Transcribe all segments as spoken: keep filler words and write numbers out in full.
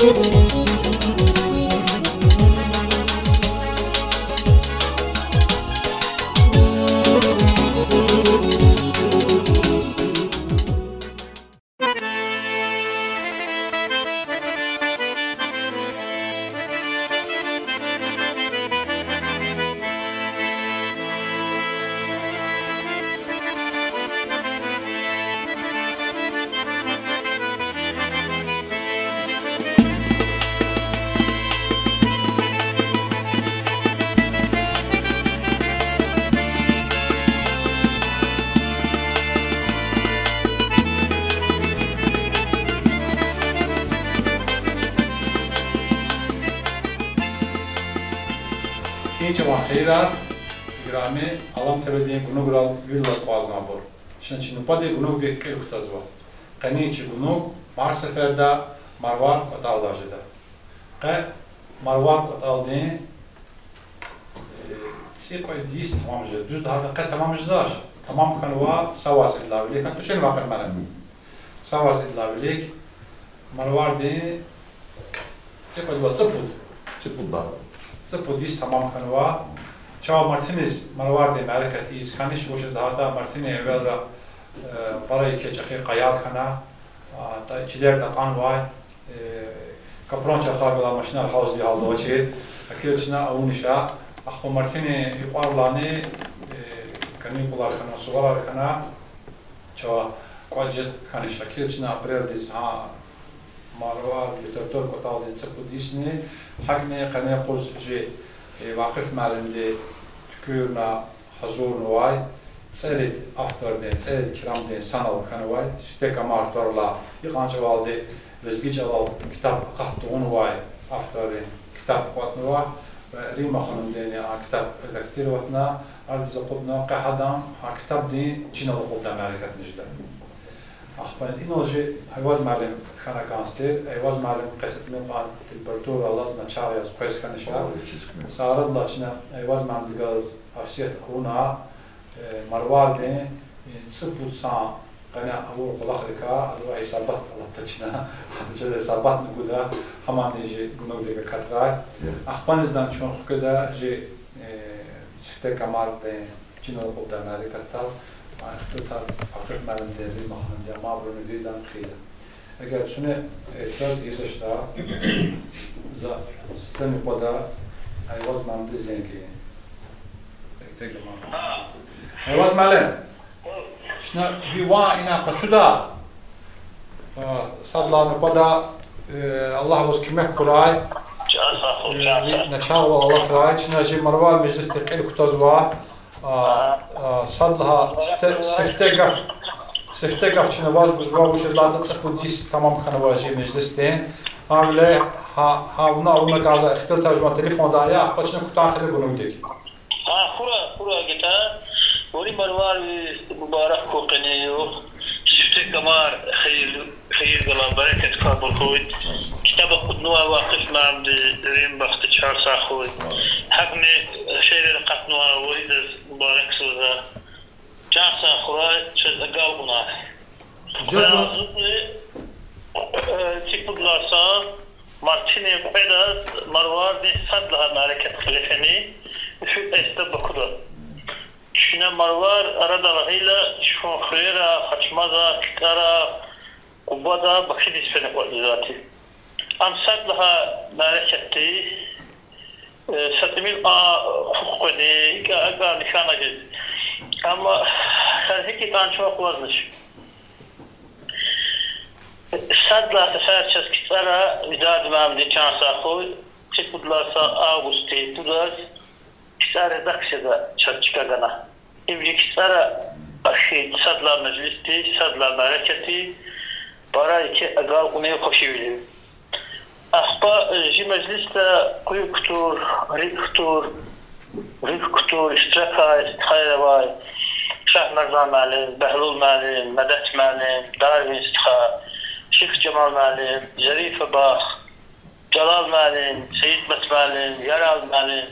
И чӀаван хийирар, играми Алам ТВ-дин гунуграл вил алаз акъвазнавайбур. Чна чи нубатдин гунугдик кьил кутазва. Къенин чи гунуг, гьар сеферда, Марвар кӀватӀалдай жеда. Къе Марвар кӀватӀалдин, э, цӀикьвед йис тамам жез, дуьз лагьайтӀа, къе тамам жезвач, тамам хьанва са варз идалай вилик, гьатта тушир вакъир мана. Са варз идалай вилик Марвардин цӀикьвед ва цӀипуд, цӀипуд йис тамам хьанва. Чавай мартиниз Марвардин мярекат ийиз хьанач, вучиз лагьайтӀа мартини эвелра, э, пара еке чӀехи къаяр хьана, а, та-, чилер такьанвай, э, капран чархар галай машинар гьалзди гьалда авачир. Гьакӏ хьайила чна авунач. Ахпа мартини юкьварлани, э, каникулар хьана, суварар хьана, чавай кӀватӀ жез хьанач. Гьакӏ хьайила чна апрелдиз гьа Марвар литература кӀватӀалдин цӀипуд йисни, гьакӀни къене юкъуз чи, э, Вакъиф муаллимди туькӀуьрна гьазурнавай цӀерид автордин, цӀерид кирамдин санал хьанвай, Сифте Камар тӀвар алай, икьван чӀавалди лезги чӀалал ктаб акъат тавунвай авторрин ктаб кӀватӀнава, ва Римма ханумдини а ктаб редактироватьна, арадиз акъудна, къе гьадан гьа ктабдин чинал акъуддай мярекатни жеда. Ахпа инал чи Айваз муаллим хьана кӀанзавайди тир, Айваз муаллим къе са тӀимил кьван температура алаз начагъ яз къвез хьанач. Са арадилай чна Айваз муаллимдихъ галаз гьасият авуна, э, Марвардин, э, цӀипуд йисан къене авур кӀвалахрикай, адавай гьисабат алатда чна, гьа чна гьисабатни гуда, гьамани чи гунугдик акатрай. Ахпа инал чун хкведа чи, э, Сифте Камардин чинал акъуддай мярекатдал, а, ихтилатар Вакъиф муаллимди, Римма ханумди, амайбуруни виридан хъийида. Эгер цуьне, э, итирадиз ятӀа, за сифтени къвада Айваз муаллимдиз зенг ийин. Айваз муаллим, чна ви ван ина къачуда, а, сад лагьай нубатда, э, Аллагь ваз куьмек хьурай, э, ви начагъвал алатрай, чна чи Марвар межлисдик кьил кутазва, а, а, сад лагьай сифте, сифте гаф, сифте гаф чна ваз гузва, вучиз лагьайтӀа цӀипуд йис тамам хьанва чи межлисдин. Гьавиляй гьа, гьа вуна авуна кӀанзавай ихтилатар жуван телефондай ая, ахпа чна кутан хъийида гунугдик. Гьа, хьурай, хьурай гьакӀ ятӀа. Вири Марварвиз мубарак хьуй къенин югъ. Сифте Камар хийир, хийир галай берекат квайбур хьуй. Ктаб акъуднавай Вакъиф муаллимди, Римма бахтиз чар сагъ хьуй. ГьакӀни шиирар акъатнавай виридаз мубаракзава. Чан сагъ хьурай, чаз агалкьунар. Къе агъзурни, э, цӀипуд лагьай йисан мартинин кьведаз Марвардин сад лагьай мярекат кьиле фена, уьфуьр эста Бакуда. Чна Марвар арадал гъайила чун хуьрера, Хачмаза, КцӀара, Къубада, Бакудиз фена кӀватӀзавайди. Ам сад лагьай мярекатди, э, са тӀимил а хъухъ къведи, икӀа, акӀа нишан жез. Амма хьи-, гьикӀ ятӀани чун акъвазнач. Сад лагьай сефер чаз КцӀара Видад муаллимди, чан сагъ хьуй, цӀипуд лагьай йисан августдин пудаз КцӀар редакцияда чаз чка гана. Им чи КцӀара ахьтин сад лагьай межлисди, сад лагьай мярекатди пара еке агалкьунин, хвешивилин. Ахпа, э, чи межлисда къуьн кутур, рикӀ кутур, рикӀ кутур иштиракай стхаяр авай: Шагьназар муаллим, Бегьлул муаллим, Медет муаллим, Дарвин стха, Шихжамал муаллим, Зарифа бах, Жалал муаллим, Саидмет муаллим, Ярал муаллим,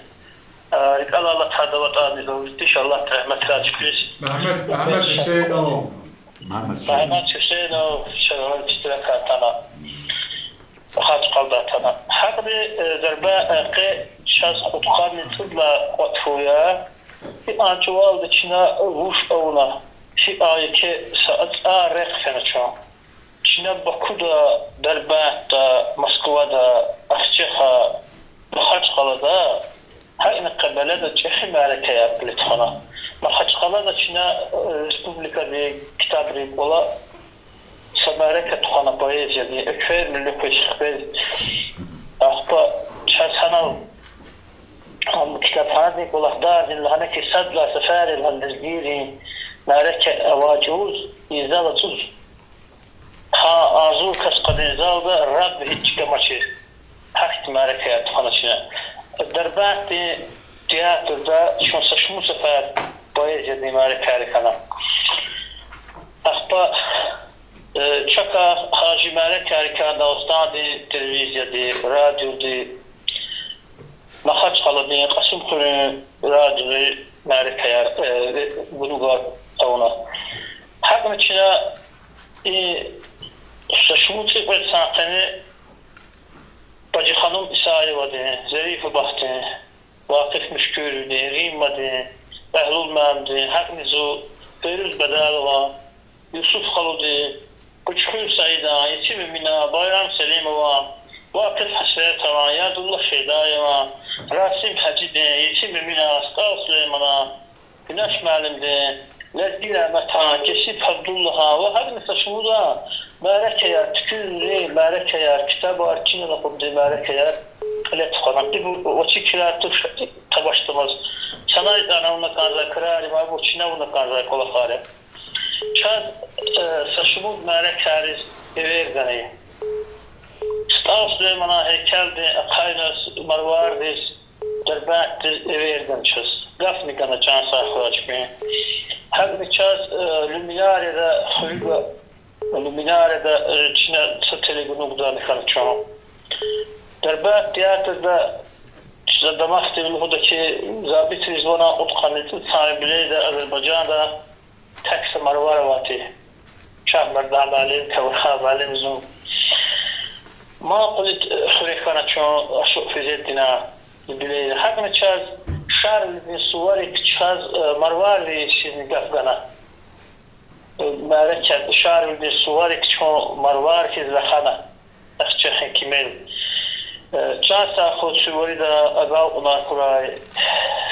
а, рикӀелай алатайди аватӀани, иншаллагь, рагьметрай чпиз. Мегьамед, Мегьамед Гьуьсейнов. Мегьамед Гьуьсейнов. Мегьамед Гьуьсейнов чавай иштиракай атана. Махачкъаладай атана. ГьакӀни, э, Дарбан, э, къе чаз кьудкъанни цӀуд лагьай кӀватӀ хьуй я. Гьикьван чӀавалди чна вуч авуна, гьикьван еке са цӀар рехъ фена чун. Чна Бакуда, Дарбанда, Москвада, Ахцегьда, Махачкъалада, гьакӀни Къебеледа чӀехи мярекатар кьиле тухвана. Махачкъалада чна, э, республикадин ктабрин кӀвале са мярекат тухвана поэзиядин, экверни луькуьш хквез. Ахпа чаз гьанал, ам, ктабханадин кӀвалахдардин лагьана хьи, сад лагьай сеферда лагьана лезгийрин мярекат авай чӀавуз, и зал ацӀуз. Гьа, агъзур кас къадин залда, раб гьич чка амачир. Гьахьтин мярекатар тухвана чна. Дарбандин театрда чун са шумуд сефер поэзиядин мярекатар хьана. Ахпа, э, чакай гьа чи мярекатар хьана Дагъустандин телевизияди, радиоди, Махачкъаладин, Кьасумхуьруьн радиоди мярекатар, э, гунугар авуна. ГьакӀни чна и са шумуд цӀикьвед йисан къене Бажиханум Исаевадин, Зарифабаддин, Вакъиф Муьшкуьровдин, Риммадин, Бягьлул муаллимдин, гьакӀни зун, Фейруз Бадалован, Юсуф халудин, Кьуьчхуьр Саидан, Етим Эминан, Байрам Селимован, Вакъиф Гьасретован, Ядуллагь Шейдаеван, Расим Гьажидин, Етим Эминан, СтӀал Сулейманан, Гуьнеш муаллимдин, Лезги Няметан, Кесиб Абдуллагьан ва гьакӀни са шумудан мярекатар, туькӀуьррин мярекатар, ктабар, чинал акъуддин мярекатар кьиле тухвана. Ибур ва чи кирар туш тамашдамаз. Санайтан авуна кӀанзавай крар я, ибур чна авуна кӀанзавай кӀвалахар я. Чаз, э, са шумуд мярекатриз эвер гана. СтӀал Сулейманан гьейкелдин ахъайназ Марвардиз, Дарбандиз эвер гана чаз. Гафни гана, чан сагъ хьурай чпин. ГьакӀни чаз, э, Люминарияда хуьруьга, Люминарияда, э, чна са телегунугдани хьана чун. Дарбанд театрда чна дамахдив лугьуда хьи, Забит Ризванан кьудкъанни цӀуд йисан юбилейда Азербайжанда тек са Марвар авай тир. Шагьмардан муаллим, Кавран муаллим, зун. Макъули хуьре хьана чун ашукь Физетдинан юбилейда. ГьакӀни чаз Шарвилидин суварик чаз, э, Марварви йисизни гаф гана. Э, мярекат, Шарвилидин суварик чун Марвар хьиз рахана. Ахцегьин кимел. Э, чан сагъ хьуй, суваридал агалкьунар хьурай.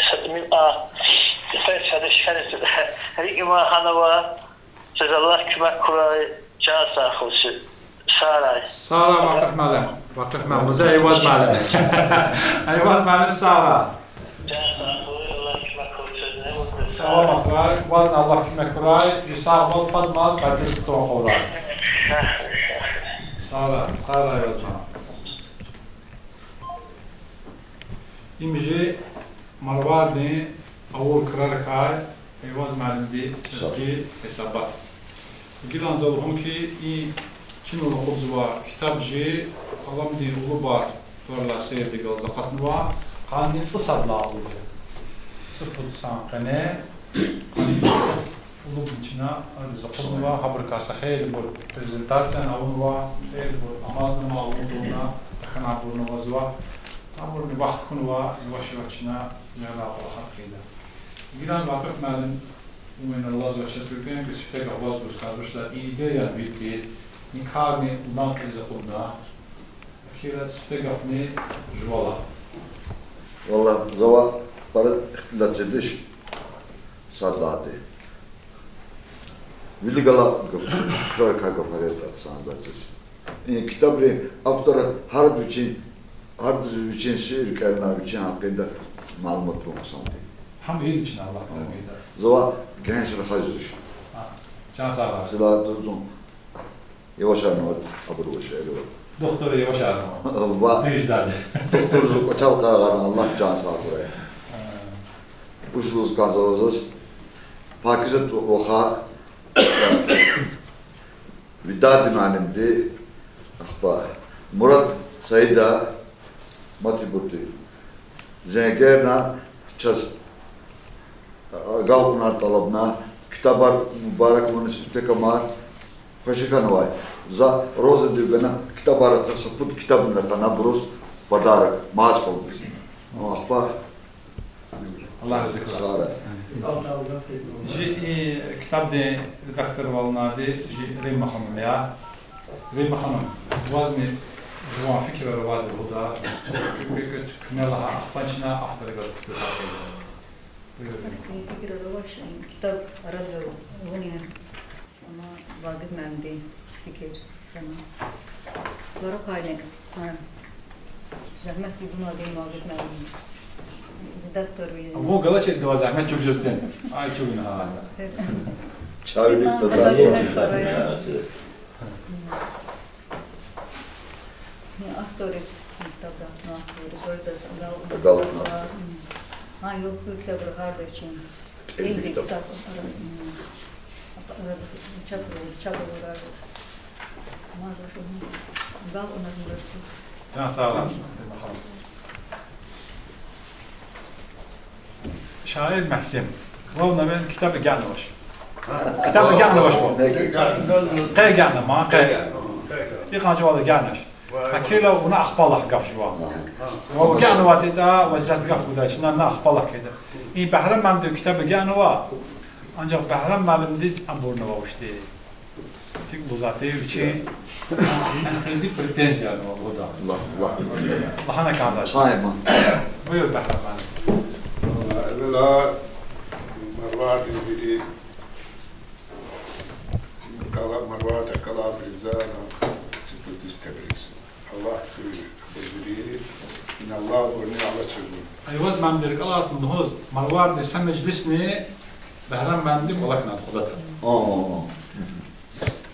Са тӀимил а ферсади шери рикӀ ман гьанава. Чаз Аллагь куьмек хьурай, чан сагъ хьуй. Сагърай. Сагърай, Вакъиф муаллим. Вакъиф муаллим. Ва за Эйваз муаллим. Эйваз муаллим, сагърай. Чан сагъ хьуй, Аллагь куьмек хьуй, чаз не вуна. Саламатрай, вазни Аллагь куьмек хьурай, и сагъвал фадмаз къадир тун хьурай. Сагърай, сагърай, Эйваз муаллим. Им чи Марвардин авур крарикай Эйваз муаллимди чаз гайи гьисабат. Гилан за лугьун хьи, и чинал акъудзавай ктаб чи Аламдин Улубар тӀвар алай сейрдихъ галаз акъатнава, къанни цӀусад лагьай я. ЦӀипуд йисан къене къанни цӀусад Улубни чна арадиз акъуднава, гьабурукай са хейлибур презентацияни авунва, хейлибур амазни авун тавуна, тахьанайбурни авазва. Абуруни вахт хьунва, яваш-яваш чна мера кӀвалахар хъийида. Гилан, Вакъиф муаллим, вун алазва чаз, гуьгъуьнки сифте гаф ваз гуз кӀанзавач, за и идеяни вилик, и карни вуна кьилиз акъудна, эхир сифте гафни жувалай. Валлагь, завай пара ихтилат жедач сад лагьайди. Вилик галай гаф, крарикай гафарай хъсан за чиз. И ктабрин автор гьарда вичин, гьардаз вичин шиир кӀелна, вичин гьакъинда малумат гун хъсан тир. Гьам вилична Аллагь тарбияда. Завай генж рахаз жедач. А, чан сагърай. Сила тузун. Явашарнава, абур ва шиир ва. Духтур Явашарнава. Ва. Виждан. Духтур зу кӀвачел къарагъарна, Аллагь чан сагъ хьурай. А. Вуч лугьуз кӀанзава заз, Пакизат ваха, Видади муаллимди, ахпа Мурад Саида, мад ибурди зенгерна, чаз агалкьунар тӀалабна, ктабар мубарак авуна, сифте камар, Хвеши хьанвай. За розыдив гана ктабар атана, са пуд ктабни атана абуруз подарок, мад къалурзава. Ахпа. Аллагь рази хьурай. Сагърай. Жи и ктабдин редактор валнади жи Римма ханум я. Римма ханум, вазни жуван фикирар авайди лугьуда. Куь-, куь-, куьне лагьай, ахпа чна авторрихъ галаз куь фикирар. Буюр. Фикирар авач, ктаб арадал авуна. Амма Вагиф муаллимди фикир гана. Варакайни, гьа, зегьмет гузвайди Вагиф муаллим. Редакторвилин. Вун галачирдин ваз зегьмет чугваз тин. Ай, чугуна гьа. Чавилик Ина тада. Ада вилмек пара я. Авториз, ктабда авториз, виридаз агалкьунар. Агалкьунар. М. Гьа, югъ куь ктабра гьарда вичин. Кьилди кьилди ктаб. Ктаб. М. Чапру, чапру гьарда. Маза шугьун. Агалкьунар мурад. Чан сагърай. Шаир Мегьсим. Вавна вен ктаб агакьнавач. Ктаб агакьнавач вав. Къе агакьна, ма, къе. Икьван чӀавалай агакьнач. Акила вуна ахпа лагьай гаф жува. Вав агакьнавайтӀа, ваз зат гаф гудач, на, на ахпа лагьай кеда. И Бегьрам муаллимди ктаб агакьнава, анжах Бегьрам муаллимдиз абурни вавушди. ГьикӀ лугьузватӀа вичин, гьа, претензияр ава лугьуда. Лагь, лагь. Лагьана кӀанзавач. Саймон. Буюр, Бегьрам муаллим. Эвела Марвардин вири кала-, Марвардихъ кӀалабриза, цӀипуд дуьз тебрикзава. Аллагьди хуьй абур вири, ина Аллагьди абурни алачирун. Айваз муаллимди рикӀелай атун лугьуз, Марвардин са межлисни Бегьрам муаллимди кӀвалахна худата. О, о, о.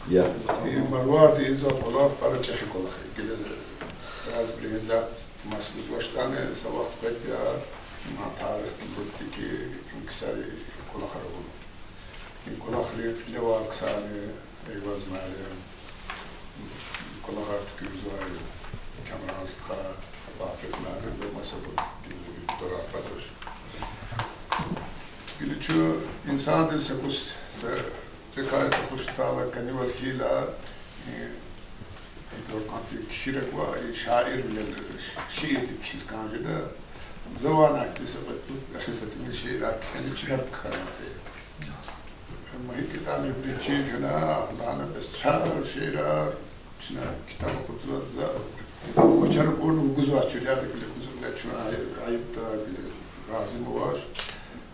Я. И Марвардиз ийизвай кӀвалах пара чӀехи кӀвалах я. Гила бязибуру за маса гузвачтӀани, са вахт къведа, ма тарихдин руддики ксари кӀвалахар авуна. И кӀвалахрин кьиле авай ксарни, Эйваз муаллим, кӀвалахар туькӀуьрзавай Камран стха, Вакъиф муаллим ва масабур гила тӀварар кьадач. Гила чун инсандин са кӀус, са чӀехи тухуз тала кӀанивал хьайила, э, Дуркъанди кхьиракӀ ва и шаирвилел шиирдик кхьиз кӀан жеда. Завай ахьтин са кьвед-пуд, эхир са тӀимил шиирар кхьена чна кхьенвайди. Амма гьикӀ ятӀани бес чир хьана, лагьана бес чар шиирар, чна ктаб акъудзава, за кӀвачерик кьурна вугузвай чир я, гила кьуьзуьрна чун ай-, айибда, гила лазим авач.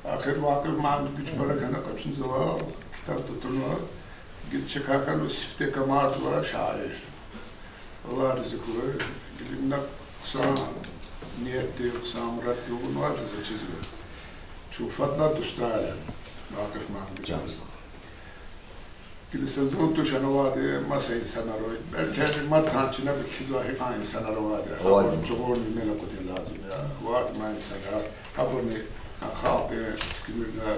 Эхир Вакъиф муаллимди гуьч пара хьана къачунзава, ктаб тунва, гила чакай хьанва сифте камарзавай шаир. Аллагь рази хьурай, гила ина хъсан ниятдив, хъсан мураддив авунвайди за чизва. Чун фадлай дустар я Вакъиф муаллимдихъ галаз. Гила са зун туш, ана авайди маса инсанар ава. Белки мад гьа чна кхьизвай гьикьван инсанар авайди. Авайди. Абурун чӀугурни винел акъудун лазим я. Авайди ма инсанар. Абурни халкьдин туькӀуьрна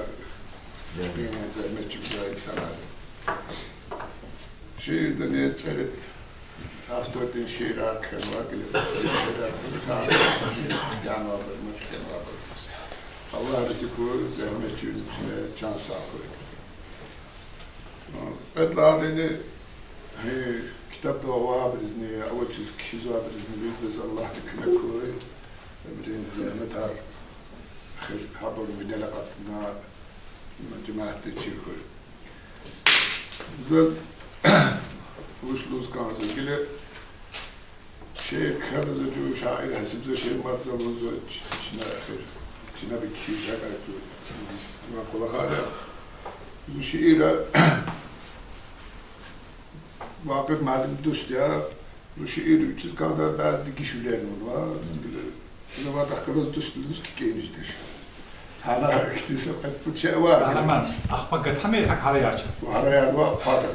чпин зегьмет чӀугвазвай инсанар. Шиирдани цӀерид автордин шиирар кхьенва, гила шиирар кхьенва, кхьенвайбур ма кхьенвайбур. Аллагь рази хьуй, зегьмет чӀугуна чан сагъ хьуй. Кьвед лагьайдини, гьи, ктабда авайбурузни, авачиз кхьизвайбурузни виридаз Аллагьди куьмек хьуй. Абурун зегьметар эхир гьабурни винел акъатна, жемятди чир хьуй. Заз вуч лугьуз кӀанзава, гила шиир кхьена за жув шаир гьисабзава, шиир мад за лугьузва, ч-, чна эхир, чна бик кхьиз жагъай жув, ва кӀвалахар я. Зу шиира Вакъиф муаллим дуст я, зу шиир вичиз кӀанда, бязи дегишвилерни авунва, гила, ина вахтара галаз дуствилиз кикӀиз жедач. Гьана ихьтин са кьвед-пуд шей ава. Гьана ман, ахпа гатамир, гьакӀ гьараяр чаз. Гьараяр ва пара.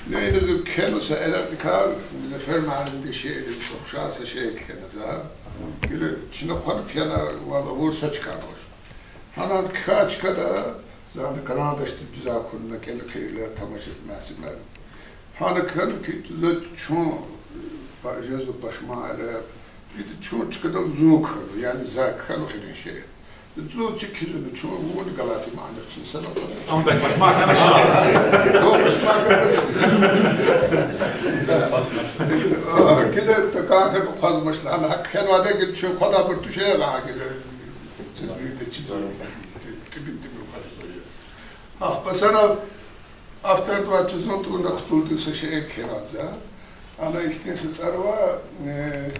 Не, ина зун кхьена са эрекьдикай, Музаффер муаллимдин шиирриз ухшар са шей кхьена за. Гила чна хъвана кхьена, вал авур са чкадал авач. Гьанан кхьей чкада, за ана карандашдик дуьзар хьун, на кӀел хъийила тамашиз муьсюрмер. Гьана кхьена ки, за чун, па-, жезва пашманар, ида чун чкадал зун кхьенва, яни за кхьенва хьи шей. Зун чи кизуна чун вун галати мани чи сана. Ам бек башмак хьана ша. О, башмак хьана ша. О, гила такан хьана къвазмач лагьана, гьакӀ хьанвайда гила чун хвада бур тушир лагьана гила. Чиз вирида чиз. Тибин тибин хвада бур я. Ахпа сана автордивай чузун туна хтулдин са шиир кхьенвайди я. Ана ихьтин са цӀар ава, э,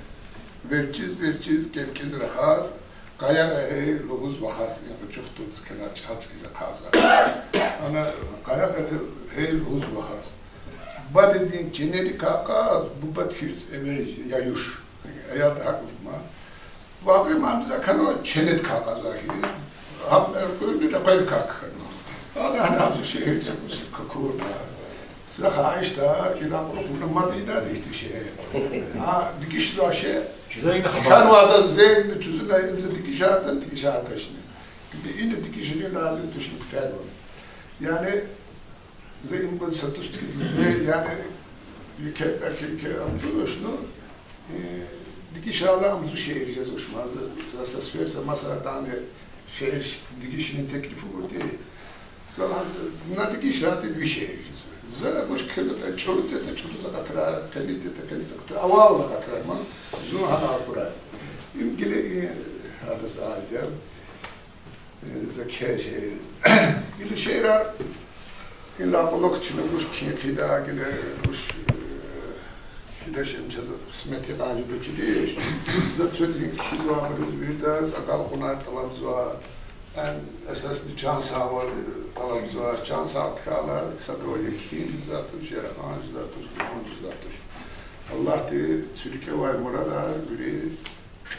верчӀиз, верчӀиз, кӀелкӀиз рахаз, къая гъегьей лугьуз вахаз, и къучу хтулдиз кхьенвай чӀал цӀийиз акъазва. Ана къая гъегьей лугьуз вахаз. Бадедин ченерикай кьаз, буба тхьиз эвер я юш. Аялди гьакӀ лугьуз ма. Вакъи ман за кхьенва ченедикай кьаз хьи. Гьам элкъуьрни рекьерикай кхьенва. Ана, ана зу шиир са кӀус какурна. За хайишда, кӀелна кьулухъ вуна мад ийида ихьтин шиир. А, дегишзавай шиир. Зегьни хабар. Хьанвайда зегьни чузуна им за дегишарда, дегишардачни. Гьада ина дегишарун лазим тушни куферва. Яни, за им баз са дуст хьиз, яни, еке, еке, еке, ам тушни, э, дегишарла ам зу шиир жезвач ман, за, за са сефер са маса дани шиир, дегишарун теклиф авурди. За ам за, на дегишарди ви шиир жезва. За вуч кхьенватӀа, чӀуру тетӀа чӀуру акъатрай, къени тетӀа къени акъатрай, авайвал акъатрай ман, зун гьана акурай. Им гила, э, адаз айди я. Э, за кхьей шиир. Гила шиирар, гила кьулухъ чна вуч кхьин хъийида, гила вуч, э, фида шин чаз къисмет ягъан жеда чидиш. За цвезин кхьизвайбуруз виридаз агалкьунар тӀалабзава, эн эсасни чан сагъвал тӀалабзава, чан сагъ тахьайла, садавай еке хьиз жезвай туш, яргъан жезвай туш, дуван жезвай туш. Аллагьди цуьк квай мурадар вири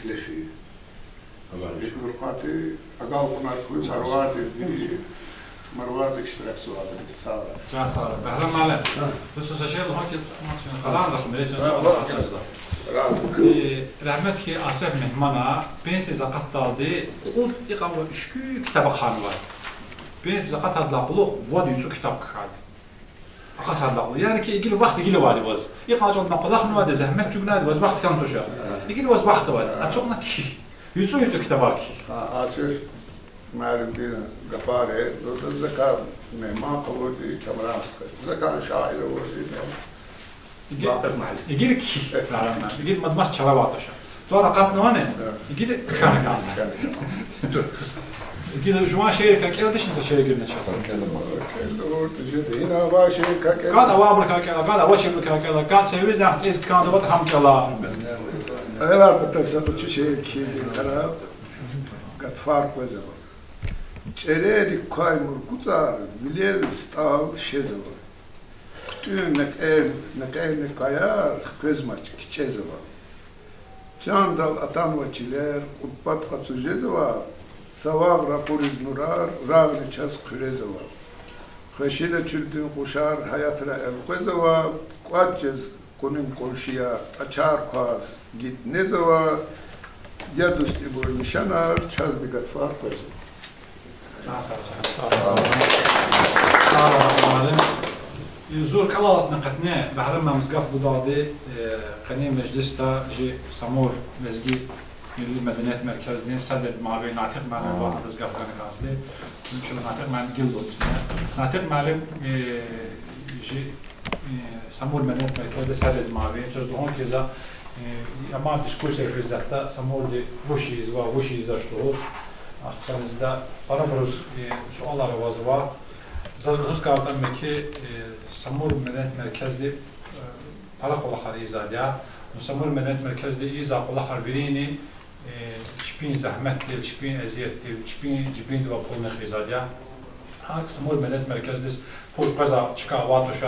хилеф ая. Аллагь риза. Ибур къати агалкьунар хьуй, Марварди вири, Марварди иштиракзавайбуруз. Сагърай. Чан сагърай. Багьрам муаллим. Гьа. Дуьз са шей лугьун хьи, къарагъна рахун, миллетдин суал гьакъинда. Рагьмет хьи Асеф Мегьмана пенсиядиз акъатдалди кьуд икьван ва уьшкуь ктаб ахъанвай. Пенсиядиз акъатайдалай кьулухъ вад-вад цӀуд ктаб кхьидай. Акъатайдалай кьулухъ. Яни хьи, гила вахт гила авайди ваз. Икьван чӀал накъвалахнавайди, зегьмет чӀугунайди ваз вахт хьана туш. Гила вад-вад вахт авайди. Ацукьна кхьихь. Вад-вад цӀуд ктабар кхьихь. А, Асеф муаллимдин гафар я, ну, закай мегьман къалурди Камран стха. Закай шаир авурди. Игит, Бакъ муаллим. Игит кхьихь. Игит мад маса чара авайди туш. Тӏвар акъатнавани? Гьа. Игит кхьана кӏанзава. Кхьана кӏанзава. Игит жуван шииррикай кӏелдачни са шиир гуьрнача? КӀелда, кӀелда, гьуьрт жеда. Ина авай шииррикай кӀелда. Гад авайбурукай кӀела, гад авачирбурукай кӀела, гад сервизда цӀийиз кӀанзаватӀа, гьам кӀела. Аялар пата са кьве шиир кхьида, кара, гатфар къвезва. ЧӀерерик квай муркуцар вилел стӀал шезва. ХъуьтӀуьн мекьер-, мекьерни къаяр хквезмач, кичӀезва. Чандал атанва чилер, кьуд пад къацу жезва, цавагъ ракъуриз нурар, рагъни чаз хъуьрезва. Хвешила чуьлдин къушар гьаятра элкъвезва, кӀватӀ жез къунин къуншияр, тӀачар хъваз гитӀ незва, я дуст, ибур нишанар чазни гатфар къвезва. Зур кӀалалатна къетне, Багьрам муаллимдиз гаф гудалди, э, къенин межлисда жи Самур лезги милли меденият меркездин седр муавин Натикъ муаллим ва адаз гаф гана кӀанзавайди. Чун Натикъ муаллим гила лугьуз. Натикъ муаллим, э, жи, э, Самур меденият меркездин седр муавин, чаз лугьун хьи, за, э, амай дискуссия физватӀа, Самурди вуч ийизва, вуч ийизвач лугьуз. Ахпа за парабуруз, э, суалар авазва. Заз лугьуз кӀанзаватӀа хьи, э, Самур меденият меркезди, э, пара кӀвалахар ийизвайди я. Ну, Самур меденият меркезди ийизвай кӀвалахар вирини, э, чпин зегьметдив, чпин эзиятдив, чпин жибиндивай пулунихъ ийизвайди я. Гьакӏ Самур меденият меркездиз пул къвезвай чка авай туш,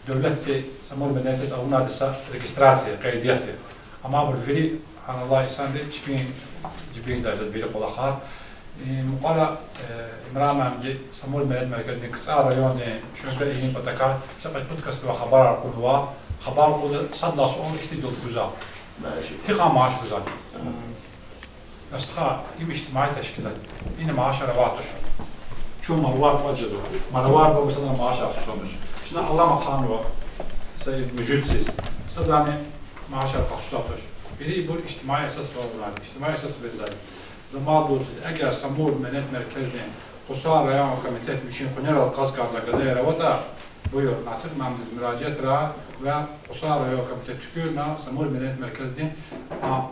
девлетди Самур медениятдиз авунвайди са регистрация, къейдият я. Амма абур вири гьаналай инсанри чпин жибиндай ийизвайди вири кӀвалахар. И мукьвара, э, Имран муаллимди Самур меденият меркездин КцӀар райондин шуьбедин ийин патакай са кьве-пуд касдивай хабарар кьунва, хабар кьурла сад лагьай суал ихьтинди кузва. Гьикьван мааş гузвани? Астха, им ижтимаи тешкилат. Ина маашар авай туш. Чун Марвар кьван жезва. Марвар кьван масала маашар хъсан туш. Чна алама ханва, са муьжуьдсиз. Садани маашар къахчудай туш. Вири ибур ижтимаи эсасрал авунвайди, ижтимаи эсас бейзайди. За мад лугьуз, эгер Самур меденият меркездин Кьусар район комитет вичин къуьнерал кьаз кӀанзавай гадаяр аватӀа, буюр, Натикъ муаллимдиз муьражиэтрай ва Кьусар район комитет туькӀуьрна Самур меденият меркездин, а,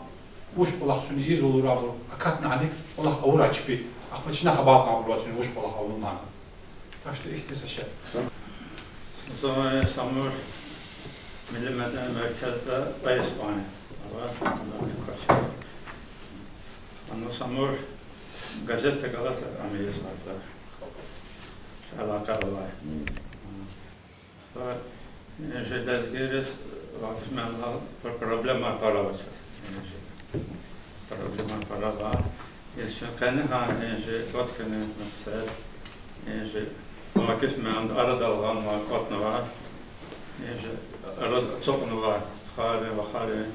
вуч кӀвалах куьне ийизвайбур акатна, гьаник кӀвалах авурай чпи. Ахпа чна хабар кьунвайбур ава куьне вуч кӀвалах авунвани. Так что ихьтин са шей. Зун Самур милли меденият меркезда кьве йисни ава, ана квачи. Ана Самур газета галаз ам ийизвай за. Алакъа авай. Ва, э, жи лезгийриз Вакъиф муаллимдал пр-, проблема пара авачиз. Э, жи проблема пара ава. Э, чи къенин гьа, э, жи кӀватӀ хьана мекьсед, э, жи Вакъиф муаллимди арадал гъанва, кӀватӀнава, э, жи арада ацукьнава, стхайрин, вахарин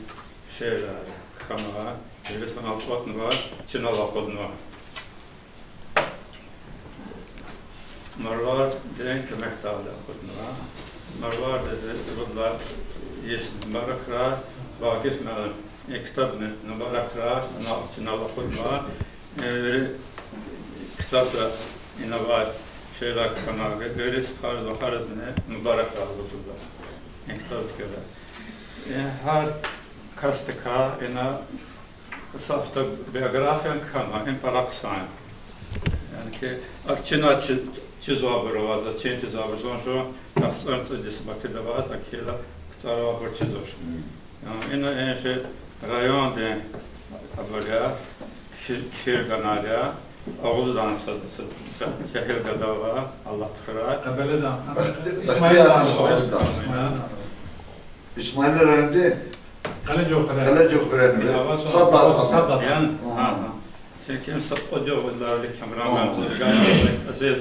шиирар кхьенва, жи лисанал кӀватӀнава, чинал акъуднава. Марвардин куьмекдалди акъуднава. Марвардиз рудлай йис мубаракрай, Вакъиф муаллим, и ктабни мубаракрай, ана чинал акъуднава. Э, вири ктабда инавай шиирар кхьенвай вири стхайриз, вахаризни мубаракрай лугьузва и ктабдикай. Э, гьар касдикай ина са автобиография кхьенва, им пара хъсан я. Яни хьи, а чинай чи-, чизвайбур ава, за чин тийизвайбур, зун жу яхцӀурни цӀуд йис Бакуда аваз, а хьайила КцӀарайбур чизвач. Яни ина, э, чи райондин абур я, ши-, шиирганар я, Агъуздан са, са жегьил гада ава, Аллагьди хьурай. Къебеледин. Исмаилдин. Исмаилдин. Исмаилдин районди? Къележугъ хуьрен. Къележугъ хуьрен. Сад лагьай. Сад лагьай. Яни, гьа, гьа. Чунки им са кьуд югъ вилерали Камран муаллим, азиз,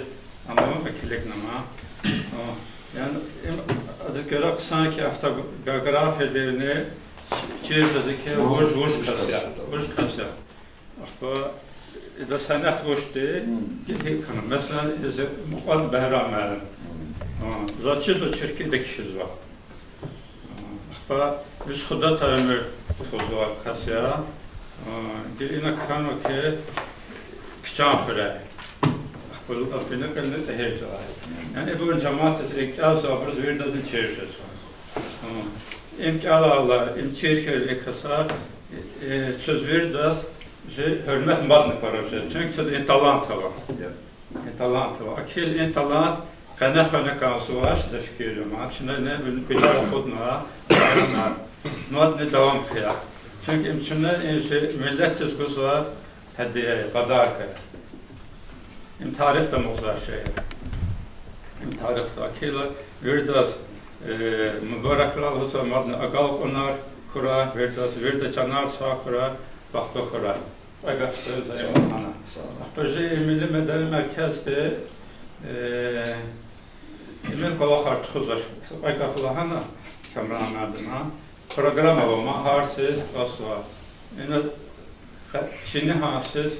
амма килигнама. О, яни, им, адаз гуьре хъсан хьи, автобиографиядивни чир жезва хьи, вуж, вуж кас я, вуж кас я. Ахпа ида санат вучди, гьикӀ хьана, месела, ида Мукьван Бегьрам муаллим. Заз чизва, чиркида кхьизва. Ахпа вич худатар уьмуьр тухузвай кас я. Гила ина кхьенва хьи, Кичан хуьряй. Ахпа лукӀан фена кӀанда тӀегьирдалай. Яни ибурун жамаатдиз, и кӀелзавайбуруз виридазни чир жезва. Им кӀелайла, им чир хьайила и каса, э, чаз виридаз чи гьуьрмет мадни пара жез. Чунки чаз и талант ава. И талант ава. Ахьайила и талант къене хвена кӀанзавач, за фикир жема. Чна ина бинел акъудна, мадни давам хъия. Чунки им чна и чи миллетдиз гузвай гьадия я, подарка я. Им тарихда амукьзавай шей я. Им тарихда ахьайила виридаз, э, мубаракрай лугьузва, мадни агалкьунар хьурай виридаз, вирида чанар сагъ хьурай, бахтлу хьурай. Кьве гаф за лагьана. Ахпа чи милли медени меркезди, э, имел кӀвалахар тухузвач. Кьве гаф лагьана Камран муаллимди. Программа ава, ма гьар йисуз кӀанзава. Ина чини гьар йисуз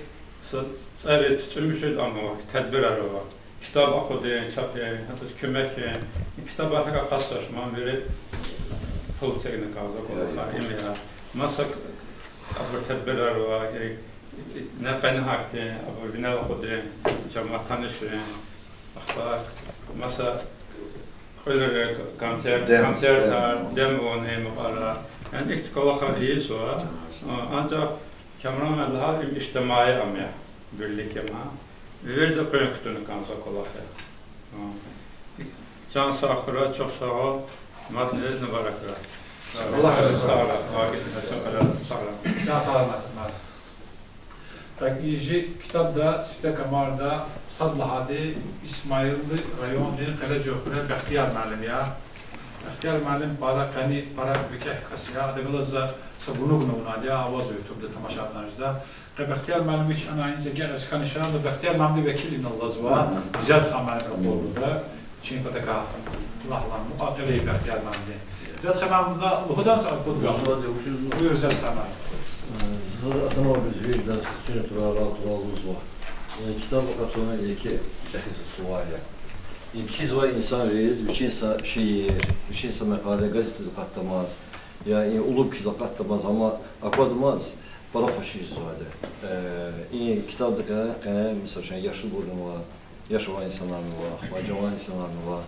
са цӀерид, цӀемуьжуьд ама ава, тедбирар ава. Ктаб акъудун, чапун, гьадаз куьмекун. И ктабар гьакӀ акъатзавач, ма вири пул эцигна кӀанзава кӀвалахар, им я. Маса абур тедбирар ава, и, и, и, къене гьахьтин, абур винел акъудун, жемят танишун. Ахпа маса кьуьлерин концерт, концертар, дем авун, им кьван. Яни ихьтин кӀвалахар ийизва, анжах Камран муаллим лагьайвал, им ижтимаи ам я, бирлик я ма. Вирида къуьн кутуна кӀанзавай кӀвалах я. Чан сагъ хьурай, чухсагъул, мадни мубаракрай. Аллагь рази хьурай. Сагърай, вакъиф, сагърай. Чан сагъ хьурай, мад. Так, и чи ктабда, сифте камарда сад лагьайди Исмаиллы райондин Къележугъ хуьре Бехтияр муаллим я. Бехтияр муаллим пара къени, пара викӀегь кас я. Адахъ галаз за са гунугни авунайди я, авазва ютубда тамашайла жеда. Къе Бехтияр муаллим вич ана инза гекъиз хьаниша, ну, Бехтияр муаллимди векилдиз алазва, Изятхан муаллим акъудда, чи патакай лагьана, мукьва-кьилийрин Бехтияр муаллимди. Изятхан муаллим, лугьудан са кьве гаф. Буюр, Изятхан муаллим. Заз атанвайбуруз виридаз хъсан туралди, туралди лугьузва. Яни ктаб акъатун еке чӀехи сувар я. И кхьизвай инсанриз вичин са шиир, вичин са макъала газетдиз акъатдамаз, я и улуб хьиз акъатдамаз, амма аквадамаз, Пара хуш ийизвайди я. Э, и китабдикай къене, мисал яшулбурни ва, яш авай инсанарни ва, ва жаван инсанарни ва,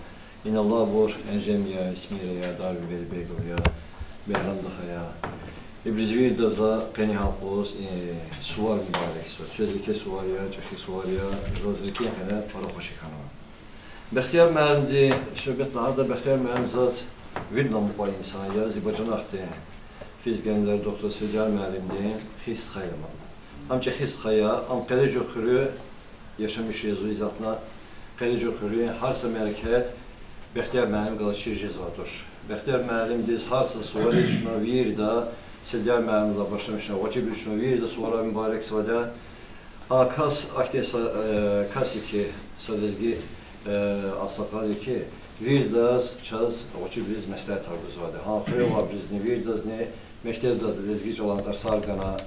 инал алайбур Энжем я, Эсмир я, Дарвин Велибегов я, Бегьрам даха я. Ибуруз виридаз за къени гьал кьуз, э, сувар мубаракзава. Квез еке сувар я, чӀехи сувар я, заз рикӀин къене пара хуш хьанва. Бехтияр муаллимди, суьгьбет лагьайтӀа, Бехтияр муаллим заз виридалай мукьва инсан я, зи бажагьатдин физгенлер доктор Сидияр муаллимдин хис стха я ман. Ам чӀехи стха я, ам Къележугъ хуьруьз яшамиш жезва, затӀна Къележугъ хуьруьн гьар са мярекат Бехтияр муаллим галачир жезвай туш. Бехтияр муаллимдиз гьар са сувариз чна вирида, Сидияр муаллимдилай башламишна, гъвечӀибуруз чна вирида суварар мубаракзавайди я. А кас ахьтин са, э, кас я хьи, са лезги, э, агъсакъал я хьи, виридаз чаз гъвечӀибуруз меслятар гузвайди я. Гьа хуьре авайбурузни, виридазни мектебда лезги чӀалан тарсар гана,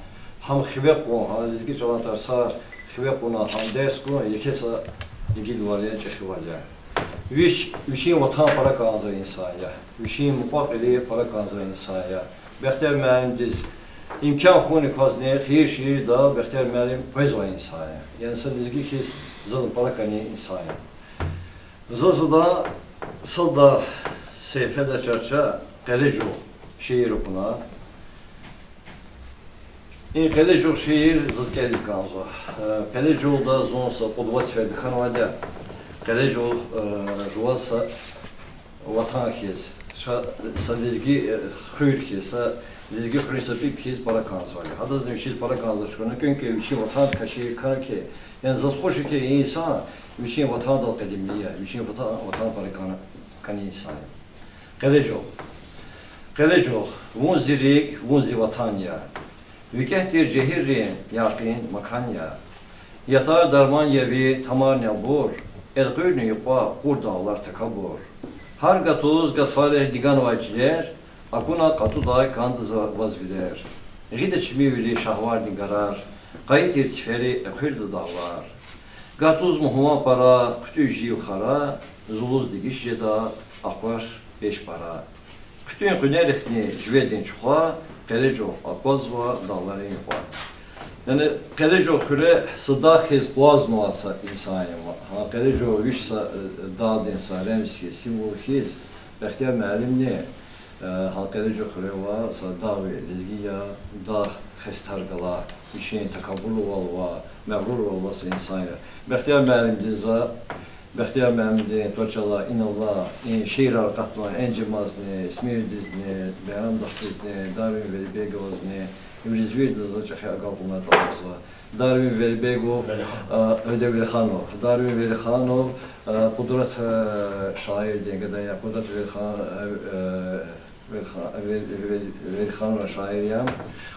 гьам хиве кьун, гьа лезги чӀалан тарсар хиве кьуна, гьам дерс гун еке са игилвал я, чӀехивал я. Вич вичин ватан пара кӀанзавай инсан я, вичин мукьва-кьили пара кӀанзавай инсан я. Бехтияр муаллимдиз имкан хьуник квазни хийир-шийирдал Бехтияр муаллим къвезвай инсан я. Яни са лезги хьиз заз пара кӀани инсан я. Заз адан сада сейфеда чарча Къележугъ шиир акуна. И Къележугъ шиир заз кӀелиз кӀанзава. Э, Къележугъда зун са кьуд-вад сеферда хьанвайди я. Къележугъ, э, жуваз са ватан хьиз, са, са лезги, э, хуьр хьиз, са лезги хуьруьн са пипӀ хьиз пара кӀанзавайди я. Гьадазни вичиз пара кӀанзавачир хьана, кӀвенкӀвей вичин ватандикай шиир кхьена хьи, яни заз хуш я хьи, и инсан вичин ватандал къедимли я, вичин ватан, ватан пара кӀан-, кӀани инсан я. Къележугъ. Къележугъ, вун зи рикӀ, вун зи ватан я. ВикӀегь тир жегьилрин якъин макан я. Ятар дарман я ви тамарни абур, элкъуьрни юкьва къур дагълар такабур. Гьар гатуз гатфарихъ диганвай чилер, акуна кьатӀудай кӀанда за ваз вилер. Гъида чими вири шагьвардин гарар, къайи тир цифери экъуьрда дагълар. Гатуз мугьман пара, хъуьтӀуьз жив хара, зулуз дегиш жеда, акъваш пеш пара. ХъуьтӀуьн къуьнерихъни живедин чухва, Къележугъ аквазва дагъларин юкьва. Яни Къележугъ хуьре са дагъ хьиз къвазнавай са инсан я ман. Гьа Къележугъ вич са, э, дагъдин са ремз хьиз, символ хьиз, Бехтияр муаллимни, э, гьа Къележугъ хуьре авай са дагъви лезги я, дагъ хестар галай, вичин такабурлувал ва магърурвал авай са инсан я. Бехтияр муаллимдиз за Бехтияр муаллимдин тӀварцӀелай, инал алай, и шиирар акъатнавай Энжемазни, Эсмирдизни, Бегьрам дахадизни, Дарвин Велибеговазни, ибуруз виридаз за чӀехи агалкьунар тӀалабзава. Дарвин Велибегов, Велихан. А, Велиханов. Дарвин Велиханов, а, Къудрат, а, шаирдин гада я, Къудрат Велихан-, а, а, Велихан-, Вел-, Вел-, Велиханова шаир я.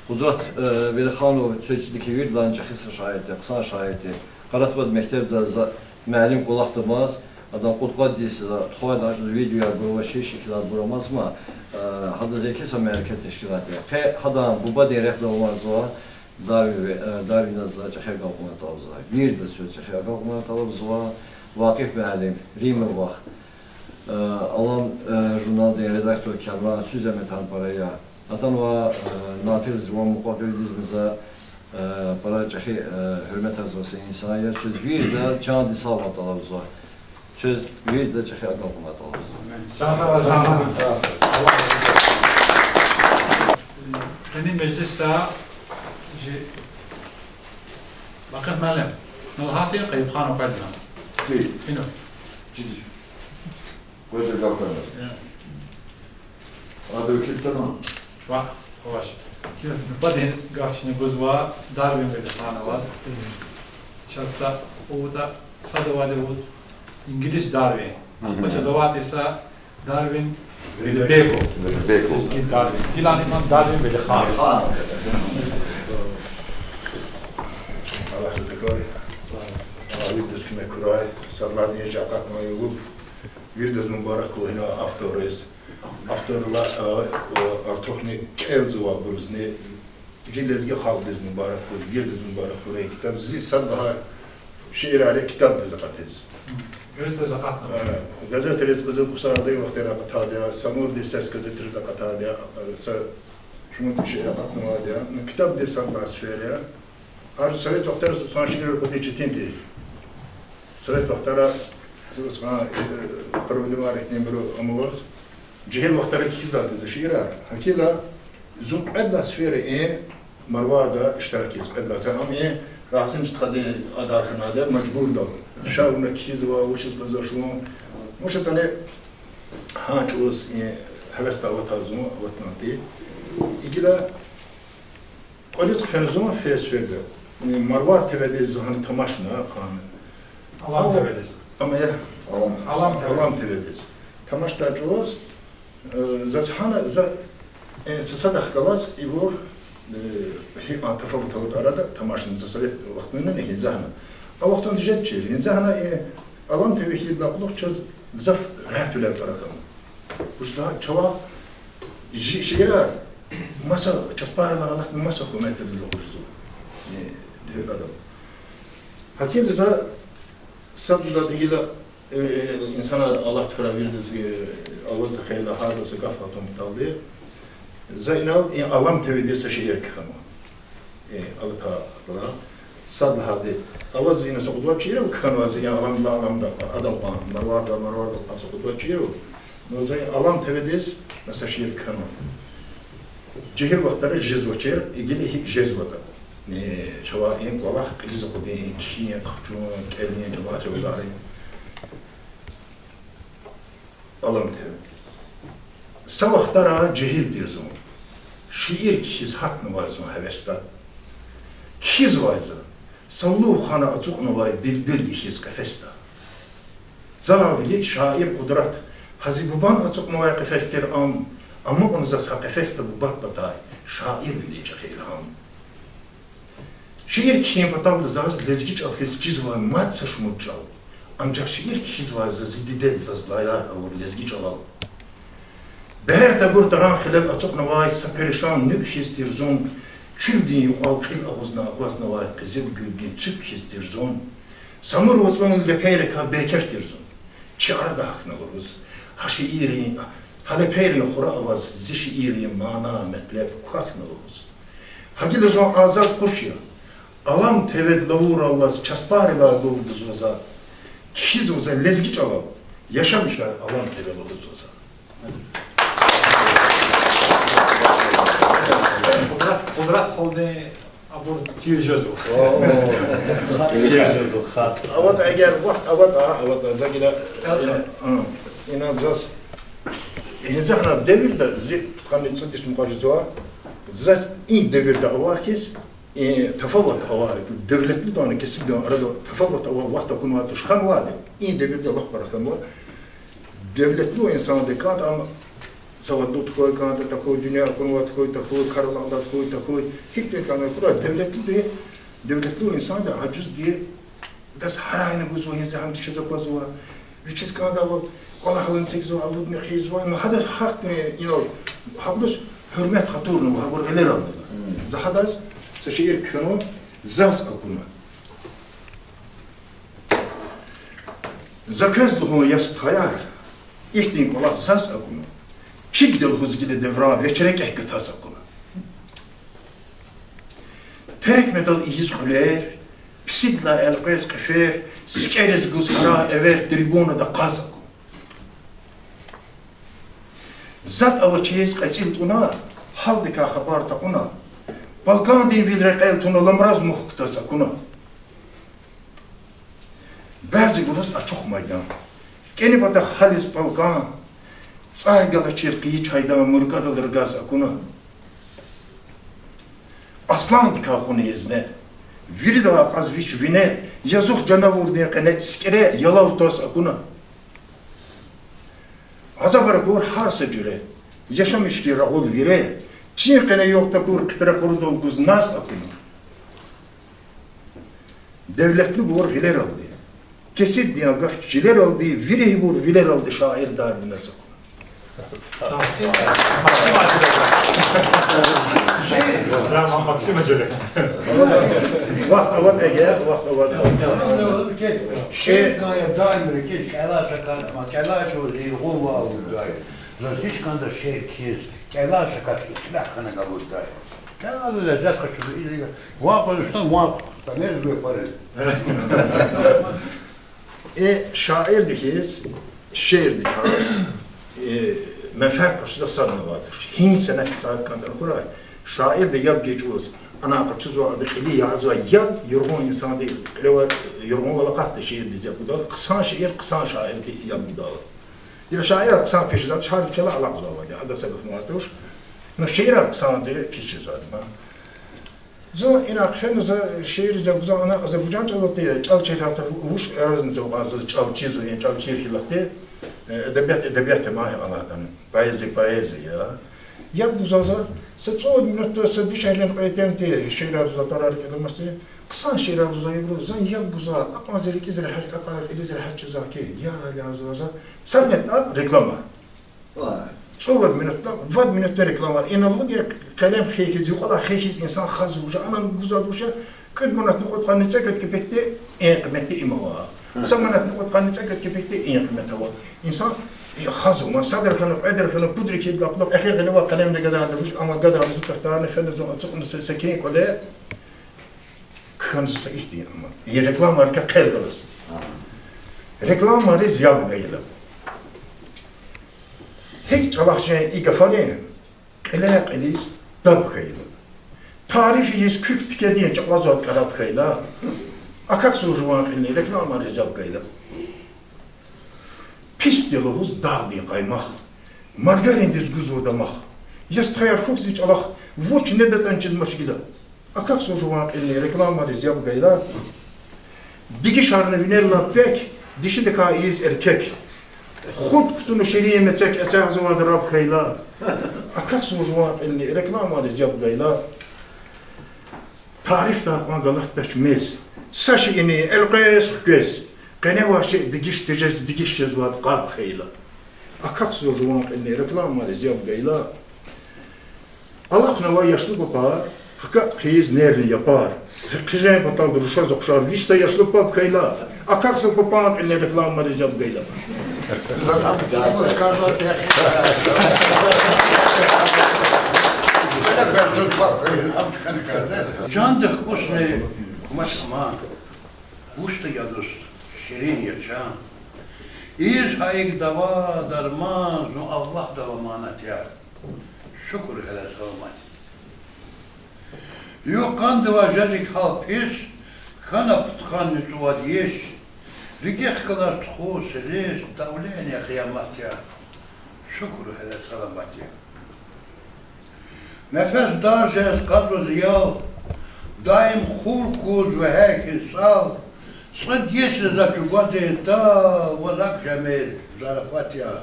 Къудрат, э, Велиханов квез чидач хьи, виридалайни чӀехи са шаир тир, хъсан шаир тир. Къаратбад мектебда за муаллим кӀвалахда амаз, адан кьудкъад йис за тухвайди я, видеоярбур ва ши-, шикиларбур амазма, э, гьадаз еке са мярекат тешкилайтӀа. Къе гьадан бубадин рехъ давамарзава, Дарви-, э, Дарвиназ за чӀехи агалкьунар тӀалабзава. Виридаз квез чӀехи агалкьунар тӀалабзава, Вакъиф муаллим, Римма вах. Э, Алам, э, журналдин редактор Камран, куь зегьметар пара я. Атанва, э, Натирдиз ва мукьва-кьилидизни за, э, пара чӀехи, э, гьуьрметзава са инсан я. Квез виридаз чандин сагъвал тӀалабзава. Квез виридаз чӀехи агалкьунар тӀалабзава. Къенин межлисда чи Вакъиф муаллим, ну, гьатин Къаюмханов къведна. Ина. Къведа гаф ана. Ада векил тамам. Ва, авач. Куь нубатдин гаф чна гузва Дарвин Велихановаз. Чаз са кьуд сад авайди вуч, инглис Дарвин. Ахпа чаз авайди са Дарвин Велибегов. Велибегов. Лезги Дарвин. Гилани ман Дарвин Велиханов. Аллагь разикай. Аллагь виридаз куьмек хьурай. Сад лагьайди, жи акъатнавай югъ. Виридаз мубарак хьуй гьина авторриз. Авторрилай, а, а, артухни кӀелзавайбурузни, жи лезги халкьдиз мубарак хьуй, виридаз мубарак хьурай. Китаб зи сад лагьай шиирар я китабдиз акъатиз. Газетриз акъатна. А, газетриз, Къизил КӀусарди вахтара акъатайди я, Самурдин сес газетриз акъатайди я, а, са Шумуд шиир акъатнавайди я. Ну, ктабдин сад лагьай сефер я. Ар совет вахтара цӀуд лагьай шиир акъудун четин тир. Совет вахтара цӀуд лагьай, э, проблемайрикни абуру амаз. Жегьил вахтара кхьизвайди я за шиирар. Гьакила зун кьвед лагьай сефер я и Марварда иштирак ийиз, кьвед лагьай сефер. Ам и Расим стхадин адар хьанвайди я, мажбурда. Ша вуна кхьизва, вучиз къвезвач лугьун. Вуч ятӀани гьа чӀавуз и гьевесда аватайди я зун, аватнавайди. Гила кӀвализ хъфена зун фейсбукда. Марвар ТВ-диз за гьана тамашна хьана. Алам ТВ-диз. Ам я. Алам ТВ. Алам ТВ-диз. Тамашдай чӀавуз, э, заз гьана за, э, са садахъ галаз ибур, э, гьикьван тафават аватӀа арада тамашна за совет вахтунда гьизагьна. А вахтунда жедачир, гьизагьна, э, Алам ТВ хьайидалай кьулухъ чаз гзаф регьятвилер пара хьана. Вучиз лагьайтӀа чавай ши-, шиирар маса, чапарла алахъна маса гьуьрметдилай лугьузва. Э, див адам. Гьатта за сад лагьайди гила, э, э, инсанар Аллагь тфура виридаз, э, авазда хьайила гьарда са гаф гьатун паталди. За инал и Алам ТВ-диз са шиир кхьенва. Э, алатай лагьай. Сад лагьайди. Аваз ина са кьуд вад шиир ава кхьенвай за и Аламдилай Аламда, Аламдилай Марварда, Марвардилай Алам, са кьуд вад шиир ава. Ну, за и Алам ТВ-диз са шиир кхьенва. Жегьил вахтара жезвачир, гила гьикӀ жезватӀа. Э, чавай и кӀвалах кьилиз акъудун, кхьин, хъчун, кӀелун, жамаат чӀаваларин. Алам ТВ. Са вахтара жегьил тир зун. Шиир кхьиз гьатнавай зун гьевесда. Кхьизвай за са лув хана ацукьнавай билбилди хьиз къефесда. Залай вилик шаир Къудрат, гьа зи бубан ацукьнавай къефес тир ам, амукьна заз гьа къефесда бубад патай шаирвилин чӀехи илгьам. Шиир кхьин паталди заз лезги чӀал хьиз чизвай мад са шумуд чӀал. Анжах шиир кхьизвай за зи дидед заз лайлар авур лезги чӀалал. Бегьер тагур таран хилел ацукьнавай са перишан нуьк хьиз тир зун, чуьлдин юкьвал кьил агъузна акъвазнавай къизилгуьлдин цуьк хьиз тир зун, Самур вацӀун лепейрикай бейкеф тир зун. Чи арада гьахьна лугьуз, гьа шиирин, гьа лепейрин хура аваз зи шиирин мана, метлеб квахьна лугьуз. Гьа гила зун азад къуш я. Алам ТВ-д лавурал алаз часпарилай лув гузва за. Кхьизва за лезги чӀалал, яшамиш хьайи Алам ТВ лугьузва за. Къудрат, Къудрат халудин абур чир жезва. Чир жезва, хатӀ. АватӀа, эгер вахт аватӀа, аватӀа, за гила, а, инал заз. Гьизахьна девирда, зи пудкъанни цӀуд йис мукьва жезва, заз и девирда авай хьиз, и тафават авай, девлетлудани кесибдин арада тафават авай вахт акунвай туш хьанвайди, и девирда лап пара хьанва. Девлетлу инсанди кӀанда ам, савадлу тахьуй, кӀанда тахьуй, дуьнья акунвай тахьуй, тахьуй, кар алакьдай тахьуй, тахьуй, гьихьтин кӀанда хьурай, девлетлуди, девлетлу инсанди ажузди, адаз гьарайна гузва, гьиза гьамди чаз аквазва, вичиз кӀандайвал кӀвалахални эцигзава, алудни хъийизва, ну гьадаз гьахьтин инал, гьабуруз гьуьрмет хатурнава, гьабур гъилерални. За гьадаз са шиир кхьенва, заз акуна. За квез лугьун, я стхаяр, ихьтин кӀвалах заз акуна. Чигда лугьуз гила девран веч рекӀехъ гатаз акуна. Терекмедал ийиз кьуьлер, писидилай элкъвез кьифер, сикӀериз гуз гьарай эвер трибунада кьаз акуна. ЗатӀ авачиз кьецӀил тӀуна, гьалдикай хабар такьуна, балкӀандин вил рекьел туна, ламраз мух кутаз акуна. Бязибуруз ачух майдан, кӀани патахъ гьализ балкӀан, цӀай галачир къайи чайдан муркӀадал ргаз акуна. Асландикай кьуна язне, виридалай кьаз вич вине, язух жанавурдин къене сикӀре ялав тваз акуна. Азабар акур гьар са жуьре, яшамиш хьи рагъул вире, чин къене югъ такур хъипи ракъурдал гуз наз акуна. Девлетлубур гъилералди, кесибдин агаф чилералди, ви регьибур вилералди шаирдарни наз акуна. Максим Аджелек. Вахт аватӀа, вахт аватӀа. Шиир кӀан я даим рикӀиз, кӀелай такӀан, ма кӀелай чӀавуз иргъун вал гай. Заз гьич кӀанда шиир кхьиз, Элай са кас ислягь хьана галуддай. Чан ала лезет къачуна, и ван къвезва, ван къвезва, ван къвезва. Э, шаирди хьиз, шиирдикай, э, менфят къачудай садни авайди туш. Гьи сенат сагъ кӀанда хьурай, шаирди яб гайи чӀавуз, ана къачузва, ада кьилиз язавай яб, юргъун инсанди, кьиле авай, юргъунвал акъатда шиирдиз яб гудайла, хъсан шиир хъсан шаирди яб гудайла. Ира шаирар хъсан пис жезвайди туш, гьар квез алакьзавайди я, ада са гаф авайди туш. Ну, шиирар хъсанди пис жезвайди я. Зун ина хъфена, за шиириз яб гузва, ана азербайжан чӀалалди, чӀал чиртӀа вуч разница ава, за чӀал чизва, я чӀал чир хьайила хьи, э, эдебият, эдебият я, ма алатана. Поэзия, поэзия я. Яб гузва за, са цӀувад минутда са дишегьлийрин кьве итимди шиирар, за тӀварар кӀелмасди, хъсан шиирар гузва ибуру, зун яб гузва, акьван зи рикӀиз регьят, акьван кьилиз регьят жезва хьи, я Аллагь, за, за. Са минутда реклама. ЦӀувад минутда, вад минутда реклама. Ина лугьуди, къелем хьи хьиз, юкьвалай хьи хьиз инсан хазва вуж я, ана гузвайди вуж я, кӀуьд манатни кьудкъанни цӀекӀуьд кепекди, э, къиметди им ава. Са манатни кьудкъанни цӀекӀуьд кепекди им къимет ава. Инсан, э, хазва, ма садра хьана, кьведра хьана, пудра хьайила, эхир гъиле авай къелемни гадарна, вуж, амма гадарна зи тахтарни, фена зун ацукьна се-, секин кӀвале, кхьенва са ихьтин ама. И рекламайрикай хъел галаз. Рекламайриз яб гайила. ГьикӀ чӀалахъ жен и гафарин кьиляй-кьилиз таб хьайила. Тариф ийиз куьк тикедин чӀалаз вад кӀараб хьайила. Акахьзава жуван кьилни рекламайриз яб гайила. Пис я лугьуз дагъдин къаймах, маргариндиз гузва дамах. Я стхаяр, хьухь зи чӀалахъ, вуч недатӀани чизмач гила. Акахьзава жуван кьилни рекламайриз яб гайила. Дегишарна винел лап пек, дишидакай ийиз эркек. Худ кутуна ширин мецек, эцягъзавайди раб хьайила. Акахьзава жуван кьилни рекламайриз яб гайила. Тарифдай кьван галатдач мез. Са шейини элкъвез-хквез, къеневай шей дегиш тежез, дегиш жезвайди къаб хьайила. Акахьзава жуван кьилни рекламайриз яб гайила. Алахънавай яшлу папар хкатӀ хъийиз нервни япар. Хъижен паталди рушаз ухшар вич са яшлу паб хьайила. Акахьзава папан кьилни рекламайриз яб гайила. Чандихъ кӀусни кумач ама, вучда я дуст, ширин я чан. Ийиз гьа икӀ дава-дарман зун Аллагьдал аманат я. Шукур гьеле, саламат я. Юкъандавай жезик гьал пис, хьана пудкъанни цӀувад йис, рикӀик галаз тухуз силис, давление къиямат я. Шукур гьеле, саламат я. Нефес дар жез къачуз ял, даим хур куз вегьей хьиз цӀал, цӀуд йис я за чӀугвадай тал, ваз акӀ жемир зарафат я.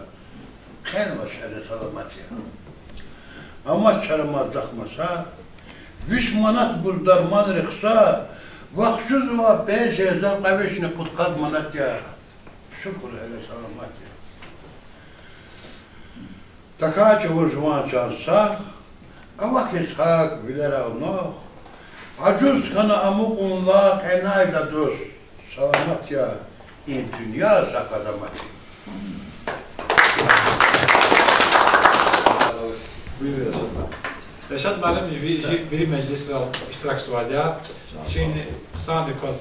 Хъел ваз, гьеле, саламат я. Амач чара мад захъ маса, виш манатбур дарманрик хъса, вахчузва пенсия, за кьве вишни кьудкъад манат я. Шукур гьеле, саламат я. Тахьай чӀавуз жуван чан сагъ, авахьиз гьакӀ вилерал нагъв, ажуз хьана амукьунла къенайда дуст, саламат я, и дуьнья са къазамат я. Рашад муаллим ви-, ви-, вири межлисрал иштиракзавайди я. Чини хъсандаказ,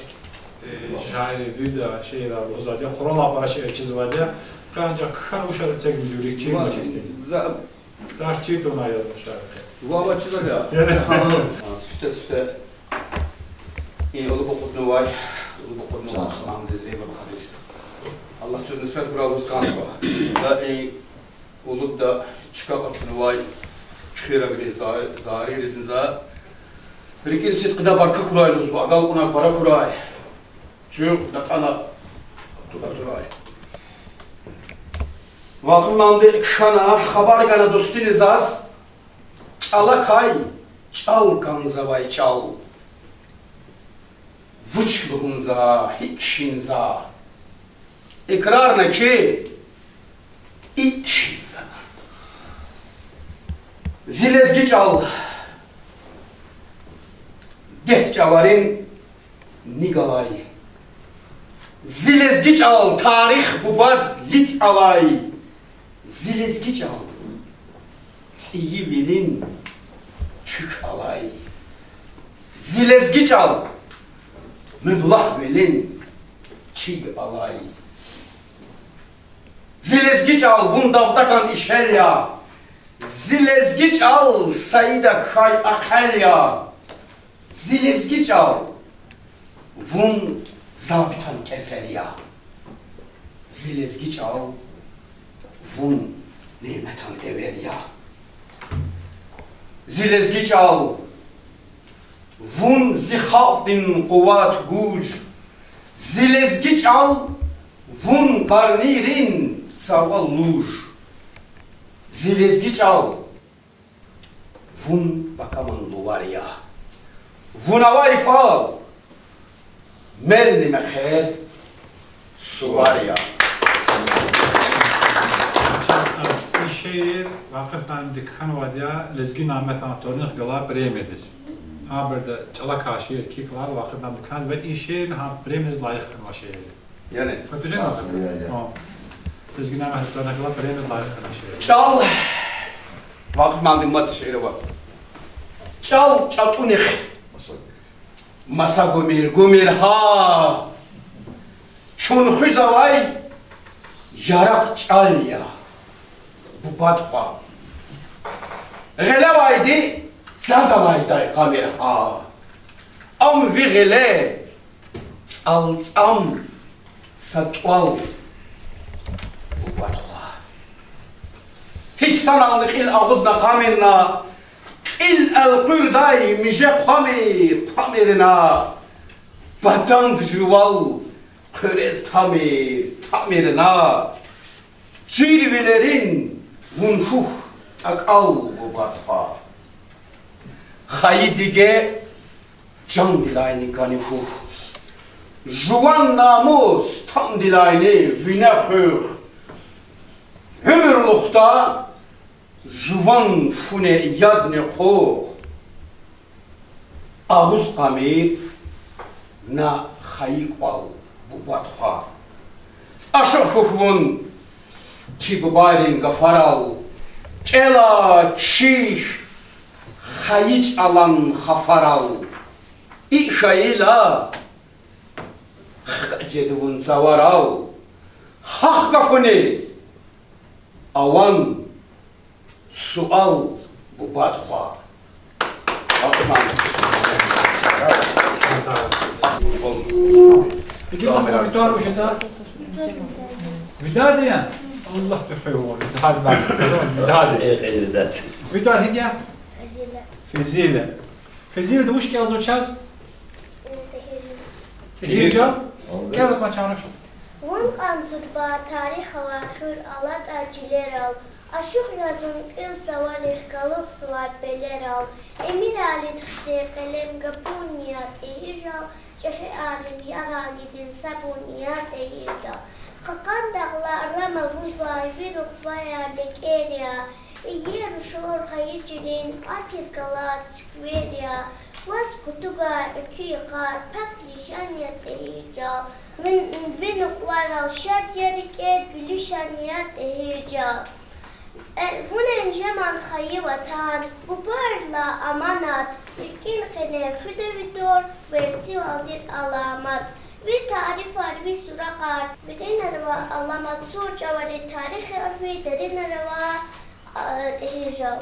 э, шаир вирида шиирар лугьузвайди я, хуралай пара шиир чизвайди я. Анжах кхьена вуч ятӀа эцигна жуьре чирмачирди. За Тахчи туна я шаир. Вава чизага. Яни. А, сифте, сифте. И улубу къуднувай, улубу къуднувай. Чан. Мамдиз, эй, баба Хадис. Аллагь цуз нусрат гурай лугьуз кӀанзава. Да и улубда чка къачунвай чуьхвервилиз, за-, зарийризни за рикӀин сидкьида баркат хьурай лугьузва, агалкьунар пара хьурай. Цуьгъ датӀана туба турай. Вакъи Мамди кхьана, хабар гана дустуни заз, чӀалакай чӀал кӀанзавай чӀал. Вуч лугьун за, гьикӀ шин за? Икрарна хьи, икӀ шин за. Зи лезги чӀал дегь чӀаларин ни галай. Зи лезги чӀал тарих бубад лит алай. Зи лезги чӀал цӀийи вилин чуьк алай. Зи лезги чӀал, муьблугьвилин чиг алай. Зи лезги чӀал, вун давдакан ишел я. Зи лезги чӀал, Саида хьай ахъел я. Зи лезги чӀал, вун забитан кӀезел я. Зи лезги чӀал, вун няметан эвел я. Зи лезги чӀал, вун зи халкьдин къуват, гуж. Зи лезги чӀал, вун къарнийрин цава луж. Зи лезги чӀал, вун пакаман лувар я. Вун авай кӀвал, мел-мехъер сувар я. И шиир Вакъиф муаллимди кхьенвайди я Лезги Нямет тӀварунихъ галай премиядиз. Гьабуру чӀалакай шиир кхьенвай Вакъиф муаллимди кхьенвай, и шиирни гьа премиядиз лайих хьанвай шиир я. Яни? Гьа, дуьзмени? Лезги Нямет тӀварунихъ галай премиядиз лайих хьанвай шиир. ЧӀал. Вакъиф муаллимдин мад шиир ава. ЧӀал чӀатӀунихъ маса гумир-гумир гьа. Чун хуьзвай яракь чӀал я, буба тухвай. Гъилевайди цаз алайдай къамир гьа. Ам ви гъиле цӀалцӀам са тӀвал, буба тухвай. Гьич санални кьил агъузна къамирна, кьил элкъуьрдай миже хъвамир, хъвамирна, патанд жувал хъуьрез тамир, тамирна, чирвилерин вун хьухь тӀакӀал, буба тухвай. Хайи диге чандилайни кӀани хьухь, жуван намус тамдилайни вине хуьх. Уьмуьрлухда жуван фуни ядни хъухъ, агъуз къамир на хайи кӀвал, буба тухвай. Ашукь хьухь вун чи бубайрин гафарал, кӀела, чир, хайи чӀалан хафарал. И шайила хкаж жеда вун цаварал, гьахъ гафуниз аван суал, буба тухвай. Видад я? Аллагьди хуьй, Видад. Видад. Видад, гьикӀ я? Физила. Физилди вуч кӀелзава чаз? ТӀигьиржал. ТӀигьиржал. КӀел акъван, Чаруш. Вун кьван зурба тарих авай хуьр алатӀа чилерал, ашукь я зун кьил цаварихъ галукьзавай пелерал, Эмиралидин хци къелем гапуни я ТӀигьиржал, чӀехи алим Ярагъидин сабуни я ТӀигьиржал. Кьакьан дагълар рама вузвай ви рухваяр лекьер я, иер рушар хайи чилин атир галаз цуьквер я, ваз кутугай экуь йикъар пак лишан я ТӀигьиржал. Ви, ви нукьварал шад я рикӀер, гуьлуьшан я ТӀигьиржал. Э, вун енжеман хайи ватан, бубайрилай аманат, рикӀин къене хуьда ви тӀвар, верцӀивалдин аламат. Ви тарифар, ви суракьар виринра ава аламат, сур чӀаварин тарихар ви деринра ава, а, ТӀигьиржал.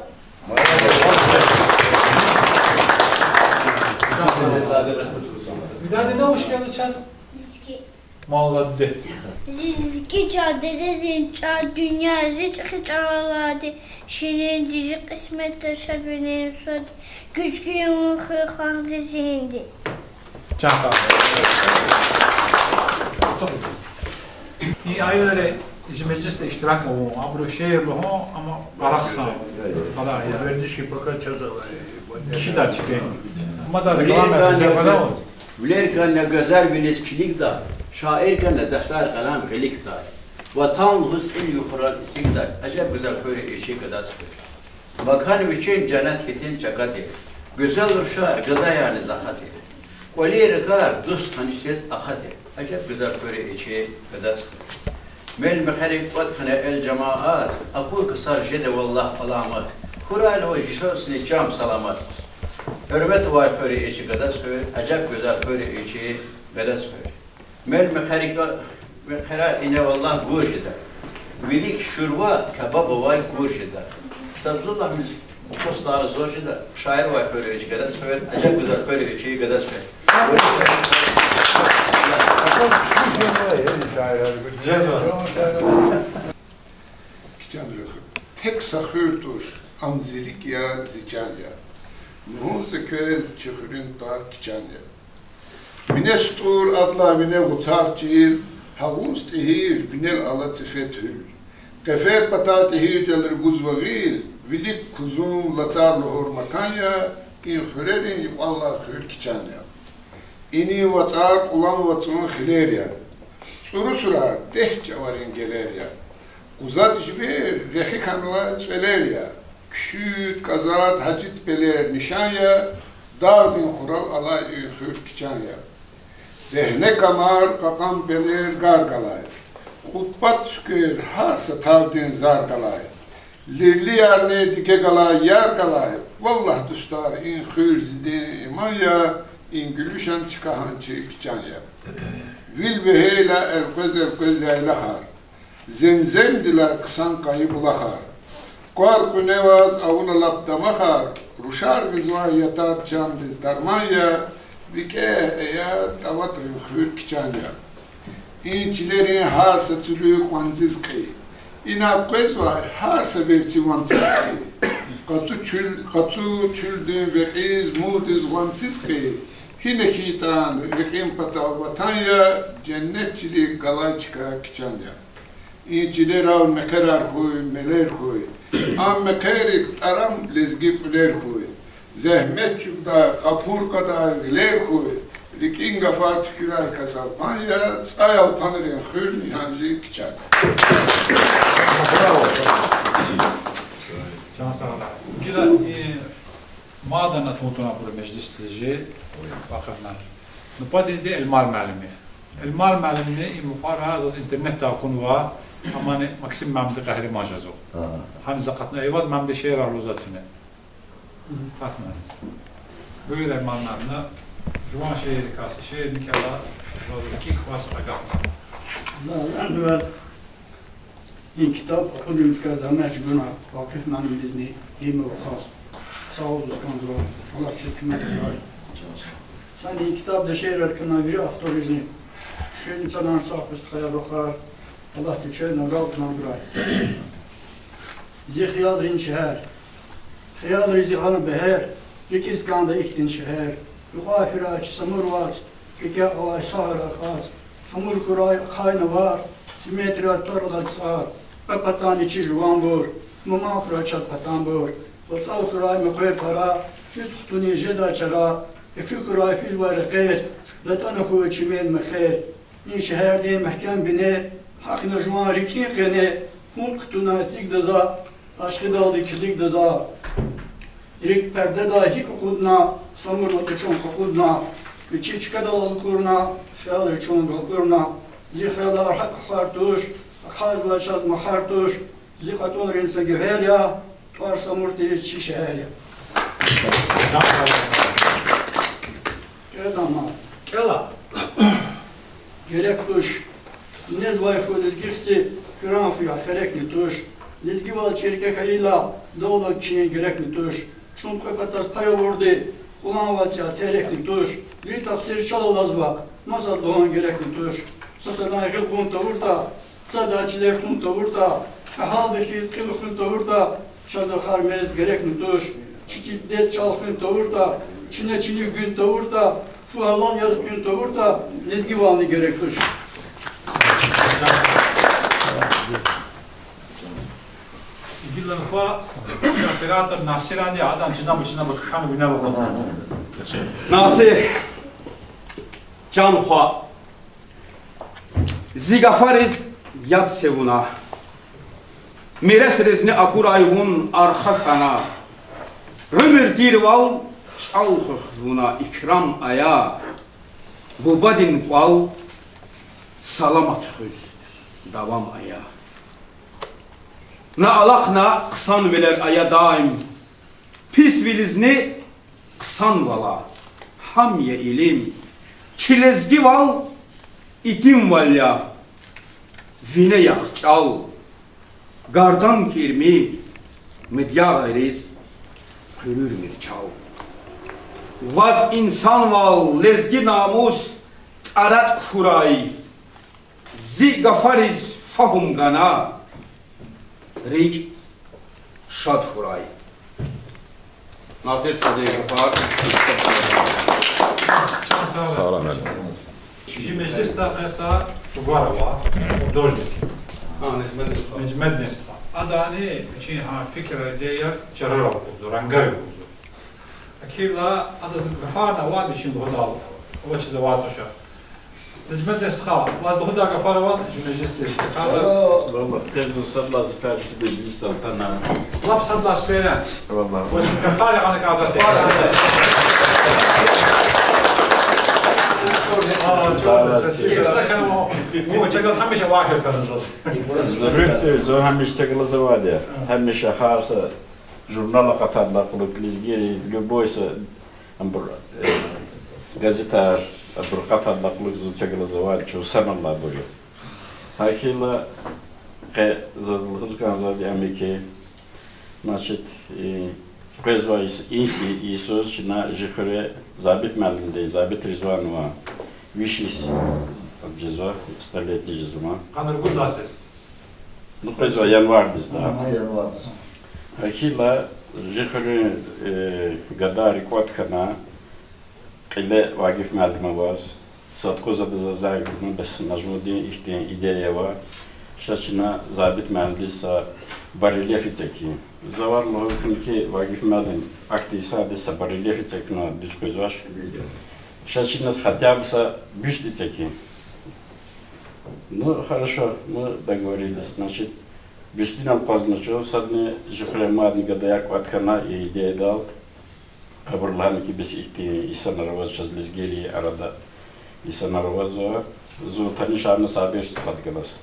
Видад, вуч кӀелзава чаз? Молодец. Зи лезги чӀал, дедедин чӀал, дуьнья, зи чӀехи чӀалалди ширинди, зи кьисметда шадвилин суради, гуьзгуьн я вун хуьй халкьдин зигьинди. Чан сагъ. И аялри зи межлисда иштирак авун, абуру шиир лугьун, амма къарагъсан. Къарагъ я. Вердиши пока чаз авай. Кхьида чпин. Мада реклама яз. Вилер хьана гуьзелвилиз килигдай, шаир хьана дафтар-къелем гъиликдай, ватан лугьуз кьил ви хурал эцигдай, ажеб гуьзел хуьр я и чи Гадаз хуьр. Макан вичин женнет хьтин чка тир, гуьзел рушар, гадаярни захъ тир, кӀвалин ракӀар дуст-танишриз ахъа тир, ажеб гуьзел хуьр я и чи Гадаз хуьр. Мел-мехъерик кӀватӀ хьана эл-жамаат, акур ксар жеда валлагь аламат. Абурал ваз жесуни чан саламат. Гьуьрмет авай хуьр я и чи Гадаз хуьр, ажеб гуьзел хуьр я и чи Гадаз хуьр. Мел мехъерик-, мехъерар ине валлагь гур жеда. Вилик шурва кабаб авай гур жеда. Сабзуллагьдиз укъуз тар зур жеда, шаир авай хуьр я и чи Гадаз хуьр, ажеб гуьзел хуьр я и чи Гадаз хуьр. Кичӏе хуьр я, тек са хуьр туш, ам зи рикӏ я, зи чан я. Лугьун за квез, чи хуьруьн тӏвар Кичӏан я. Вине сутӏур, адалай вине гъуцар чил, гьавуз тӏигьир, винел ала цифе туьл. Къефер патай тӏигьирдал ругузва гъил, вилик кузун, Лацар лугьур макан я, и хуьрерин юкьвал алай хуьр Кичӏан я. Инин вацӏар Кьулан вацӏун хилер я, цӏуру сурар дегь чӏаварин гелер я. Къузадин живер рехи хьанвай цӏвелер я, куьшуьд, кӏазад, гьажид пелер нишан я, дагъдин хурал алай и хуьр Кичӏан я. Дегьне камар, кьакьан пелер гар галай, кьуд пад цуьквер гьар са тавдин зар галай, лирли ярни диге галай, яр галай, валлагь, дустар, и хуьр зи дин, иман я, и гуьлуьшан чка гьа чи Кичӏан я. Вил вегьейла элкъвез-элкъвез яйлахар, земземдилай хъсан къайи булахар, квар къуьневаз авуна лап дамахар, рушар гъизвай ятар чандиз дарман я, викӏегь, эяр, тӏаватрин хуьр Кичӏан я. И чилерин гьар са цуьлуь къванциз кьий, ина къвезвай гьар са верци ванциз кьий, къацу чуьл-, къацу чуьлдин векьиз, мудиз, гъванциз кьий, гьина хьайитӏани рекьин патал ватан я, женнет чилик галай чка Кичӏан я. И чилерал мехъерар хьуй, мелер хьуй, ам мехъерик тӏарам лезги кьуьлер хьуй, зегьмет чӏугвадай, къапур кьадай гъилер хьуй, рикӏин гафар туькӏуьрай кас алпан я, цӏай алпанрин хуьр гьанжи Кичӏан я. Чан сагъ ала. Гила и мадни атун тавуна абуру межлисдиз чи вакъифна. Нубатдинди Эльмар муаллим я. Эльмар муаллимни и мукьвара заз интернетдай акунва, амма Максим муаллимди къагьриман жезва. Гьана за акъатна, Эйваз муаллимди шиирар лугьузвай чна. Акъатна. Буюр, Эльмар муаллим, жуван шииррикай са шиирни кӏела, ваз рикӏик кваз агакьна. За эвел и ктаб акъудуникай зегьмет чӏугуна Вакъиф муаллимдизни, Гьимова вахаз, сагъвал гуз кӏанзава, Аллагьди куьмек гурай. Сани и ктабда шиирар кӏелнавай вири авторризни, куьне чандин сагъ, стхаяр-вахар, Аллагьди куьне агалкьунар гурай. Зи хиялрин шегьер, хиялри зи гъана бегьер, рикӏиз кӏанда ихьтин шегьер. Юкьван фирай чи Самур вацӏ, рикӏе авай сагьар акьацӏ. Самур хьурай ахъайна вар, симметрия тӏвар алай цӏар. Кьве патани чи жуванбур, муман хьурай чаз патанбур. ВацӀал хьурай мехъер пара, физ хтунин жедай чара, экуь хьурай физвай рекьер, датӀана хьуй чи мел мехъер. И шегьердин мягькем бине, гьахьна жуван рикӀин къене, гьуьн хтунай эцигда за, ашкъидалди килигда за. РикӀ пердедай гьикӀ акъудна, Самур вацӀа чун къакъудна, вичи чкадал алукӀурна, хиялри чун галкӀурна. Зи хиялар гьакӀ хъвар туш, ахъайзавай чаз махар туш, зи кьатӀунрин са гуьгьер я, тӀвар Самур тир чи шегьер я. КӀелама. КӀела. Герек туш. Незвай фу лезги хци, куьран фу я, херекни туш. Лезгивал чир кӀе хьайила, давла кхьин герекни туш. Чун кьве патаз пай авурди, Кьулан вацӀ я, терекни туш. Вири тахсир чал алазва, масад лугьун герекни туш. Са садан гъил кьун тавуртӀа, цадай чилер тун тавуртӀа, кьегьалди хьиз кьил хуьн тавуртӀа, чаз рахар мез герекни туш. Чи чиледин чал хуьн тавуртӀа, чине чинив гуьн тавуртӀа, фу гьалал яз тӀуьн тавуртӀа, лезгивални герек туш. Гила нубатда оператор Насиран я, адан чинаба-чинаба кхьена винел акъудна. Насир, чан хва, зи гафариз яд це вуна, миресризни акурай вун арха хьана. Уьмуьр тирвал чӀал хуьх вуна, икрам ая, бубадин кӀвал саламат хуьз давам ая. На алахъна хъсанвилер ая даим, Писвилизни хъсанвал я, гьам я илим. Чи лезгивал итимвал я, вине яхъ чӀал. Гардан кӀирми мидя гъириз хъуьруьрмир чал. Ваз инсанвал, лезги намус тӀаратӀ хьурай. Зи гафариз фагьум гана, рикӀ шад хьурай. Назир Тадиев гафар. Салам алейкум. Чи межлисда къе са чӀугвар ава, художник. Гьа, Нежмедин стха. Нежмедин стха. Адани вичин гьа фикирар, идеяр чарарал гузва, рангар гузва. Акила адаз гафарни авайди вичин лугьудайвал, авачиз авай туш. Нежмедин стха, ваз лугьудай гафар авани чи межлисдиз? Валлагь, къе зун сад лагьай сефер чи межлисдал атана. Лап сад лагьай сефер я? Валлагь. Ваз гафар ягъана кӀанзавайди. Ва чагъаз гьамиша вахер кана заз. Зурбагьди, зун гьамиша чагъаз авайди я. Гьамиша гьар са журнал акъатайдалай кьулухъ, лезгийрин любой са, абур, э, газетар, абур акъатайдалай кьулухъ зун чагъаз авайди, чун санал алайбур я. Гьакила къе заз лугьуз кӀанзавайди ам я хьи, значит, э, къвезвай йис-, йис-, йисуз чна чи хуьре Забит муаллимдин, Забит Ризванован виш йис жезва, столетие жезва. Къанни ругуд лагьай йис? Ну, къвезвай январдиз, да? Гьа, январдиз. Гьакила чи хуьруьн, э, гадайри кӀватӀ хьана, кьиле Вагиф муаллим аваз, сад-къе йисуз адаз заз гуьгъуьна, бес Нажмудин ихьтин идея ава, ша чна Забит муаллимдиз са барельеф эциг хьи. Завай лугьуз хьана хьи, Вагиф муаллим, ахьтин йисуз са барельеф эцигна дуьз къвезвач. Ша чна хотя бы са бюст эциг хьи. Ну, хорошо, мы договорились. Значит, бюстунал акъвазна чун, садни чи хуьре мадни гадаяр кӀватӀ хьана и идеядал. Абуру лагьана хьи, бес ихьтин инсанар аваз чаз лезгийрин арада, инсанар авазва, зун танишарна Сабир стхадихъ галаз.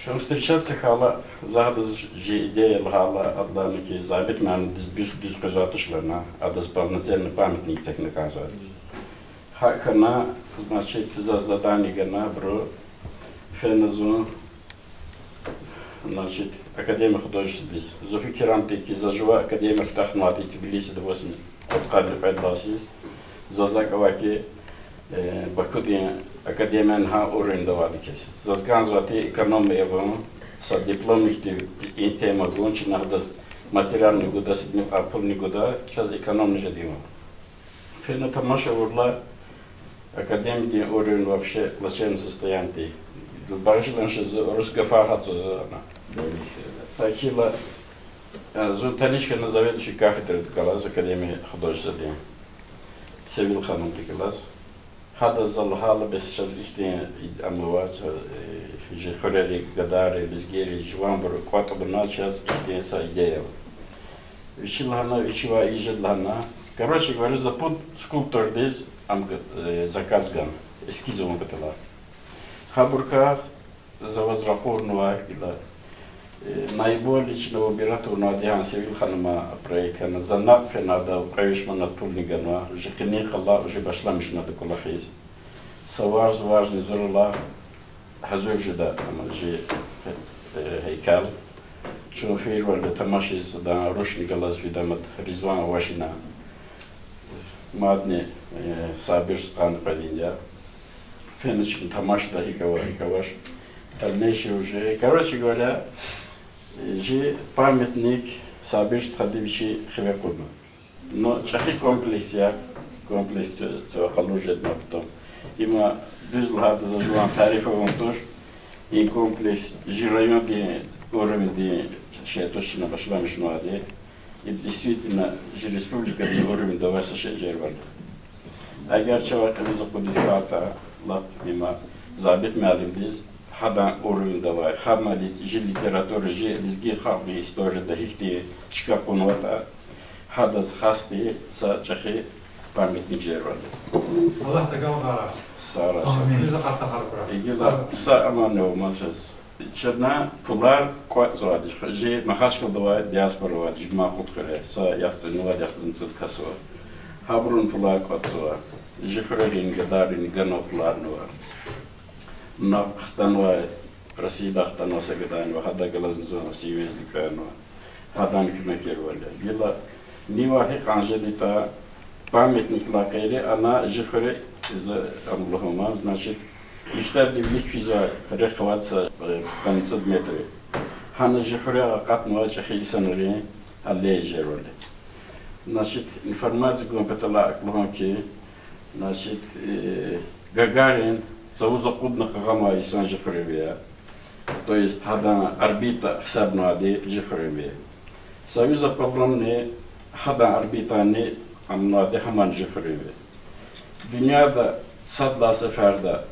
Чун встречаться хьайила, за гьадаз чи идея лагьайла, ада лагьана хьи, Забит муаллимдиз бюст дуьз къвезвай туш лагьана, адаз полноценный памятник эцигна кӀанзавайди. ГьакӀ хьана, значит, заз задание гана абуру, фена зун, значит, академия художеств диз. Зун фикирам тир хьи, за жува академия хутахнавайди Тбилисида восемьдесят, кьудкъанни кьвед лагьай йисуз. Заз акӀ авай хьи, э, Бакудин академияни гьа уровеньда авайди кес. Заз кӀанзавай тир экономия авун, са дипломникди и тема гун, чна гьадаз материални гуда, сидни а пулни гуда, чаз экономно жеди вун. Фена тамаш авурла, академиядин уровень вообще плачевном состоянии тир. Багъишламиша, зун урус гафар гьатзава зун. Гьакила, э, зун таниш хьана заведующий кафедрайдихъ галаз, академия художестводин, Севил ханумдихъ галаз. Гьадаз за лагьайла, бес чаз ихьтин ам ава, э, чи хуьрерин гадайри, лезгийри, жуванбуру кӀватӀ авуна, чаз ихьтин са идея ава. Вичи лагьана, вичивай ийиз жеда лагьана. Короче говоря, за пуд скульптордиз ам г-, э, заказ гана, эскиз авун патал. Гьабурукай за ваз ракъурнавай гила, э, наиболее чна выбирать авунвайди гьа Севил ханума проект хьана, за накь фена адав кьве виш манат пулни ганва, жи къенин къала уже башламишна ада кӀвалахиз. Са варз-варзни зуралай гьазур жеда ам жи, э, гьейкал. Чун фейирвалда тамашиз адан рушни галаз фидамат Ризван авачирна. Мадни, э, Сабир стхани къведин я. Фена чун тамашда гьикӀ ава, гьикӀ авач. Дальнейшее уже, короче говоря, э, жи памятник Сабир стхади вичи хиве кьуна. Ну, чӀехи комплекс я, комплекс цо, цо къалуриз жеда потом. Има дуьз лагьайтӀа за жуван тариф авун туш, и комплекс жи райондин уровеньдин шей туш чна башламишнавайди. И действительно жи республикадин уровеньда авай са шей жервал я. Эгер чавай кьилиз акъудиз хьайитӀа, лап има Забит муаллимдиз гьадан уровеньда авай, гьамни жи литература, жи лезги халкьдин историяда гьихьтин чка кьунватӀа, гьадаз хасди са чӀехи памятник жервал я. Аллагьди агалкьарай. Сагърай. Амин. Квез акъатна гьар кура. Игила са аман ва ман чаз. Чна пулар кӀватӀзавайди, жи Махачкъалада авай диаспора авайди, жи Макьуд хуьре, са яхцӀурни вад, яхцӀурни цӀуд кас ава. Гьабурун пулар кӀватӀзава. Жи хуьрерин, гадайрин ганвай пуларни ава. Муна хтанвай, Россиядай хтанвай са гадани ава, гьадай галазни зун Россиядиз кӀелнава. Гьадан куьмекервал я. Гила нивай гьикьван жедатӀа памятниклай гъейри ана жи хуьре, за ам лугьун ман, значит, мектебдин вилик физвай рехъ авайди са, э, пудкъанни цӀуд метр. Гьана жи хуьряй акъатнавай чӀехи инсанрин аллея жезвайвал я. Значит, информация гун патал акӀ лугьун хьи, значит, э, Гагарин цавуз акъудна къагъанвай инсан жи хуьруьнви я. То есть гьадан орбита гьисабнавайди жи хуьруьнви я. Союз Аполлонни гьадан орбитани амнавайди гьамани жи хуьруьнви я. Дуьньяда сад лагьай сеферда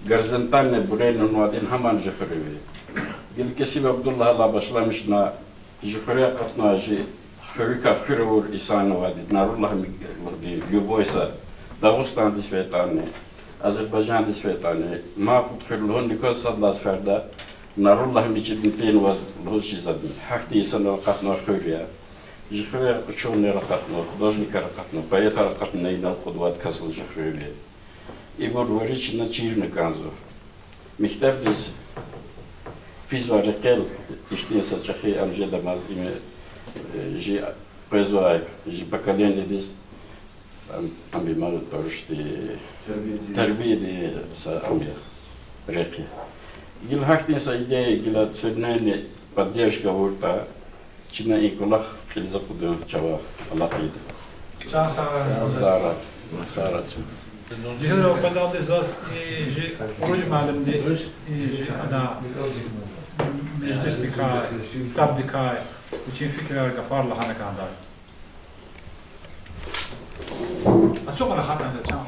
горизонтальный бурени авунвайди гьамани жи хуьруьнви я. Гила Кесиб Абдуллагьалай башламишна жи хуьре акъатнавай, жи хуьруькай хуьр авур инсан авайди, Нуруллагь Мигьамедович, любой са, Дагъустандиз фейитӀани, Азербайжандиз фейитӀани, Макьуд хуьр лугьун, никваз сад лагьай сеферда Нуруллагь Мижитдинов лугьуз чизвайди, гьахьтин инсанар акъатнавай хуьр я. Жи хуьре учёныйяр акъатнава, художникар акъатнава, поэтар акъатнава, инал акъудвайди касдал жи хуьруьнви я. Ибур вири чна чирна кӀанзава. Мектебдиз физвай рекьел ихьтин са чӀехи ам жедамаз им, э, жи къвезвай, жи поколениедиз ам, ам иман тӀварушди, тербияди са ам я, рехъ я. Гила гьахьтин са идея гила цуьрнени поддержка авуртӀа, чна и кӀвалах кьилиз акъудун чавай алакьайди. Чан сагърай. Сагърай. Сагърай чан. Жегьилрал, къведалди заз и жи Уруж муаллимди, и жи ана межлисдикай, ктабдикай вичин фикирар, гафар лагьана кӀандай. Ацукьна рахатна чан.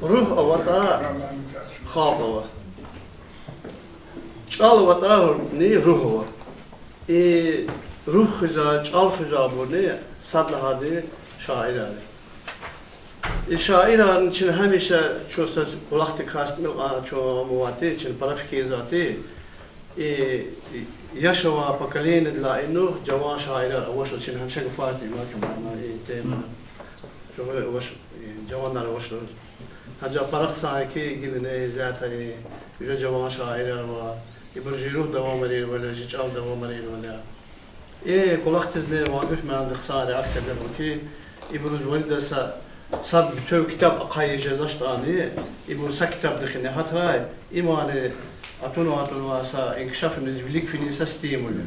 Руьгь аватӀа, халкь ава. ЧӀал аватӀани руьгь ава. И руьгь хуьзвай, чӀал хуьзвайбурни сад лагьайди шаирар я. И шаирарни чна гьамиша, чун са кӀвалахдикай тӀимил кьван чун ам авайди, чна пара фикирзавайди, и, и яш авай поколениедилай инух жаван шаирар авачтӀа, чна гьамиша гафар ийизвай кимарна и тема. Чун авач, и жаванар авачтӀа. Гьа жа пара хъсан я хьи, гила ина исятда уже жаван шаирар ава, ибур жи руьгь давам ийирвал я, жи чӀал давам ийирвал я. И кӀвалахдизни Вакъиф муаллимди хъсан реакция ганва хьи, ибуруз вирида са, сад бутев ктаб ахъайиз жезвачтӀани, ибур са ктабдин къене гьатрай, имани атунва-атунва са инкишафиниз, вилик финиз са стимул я.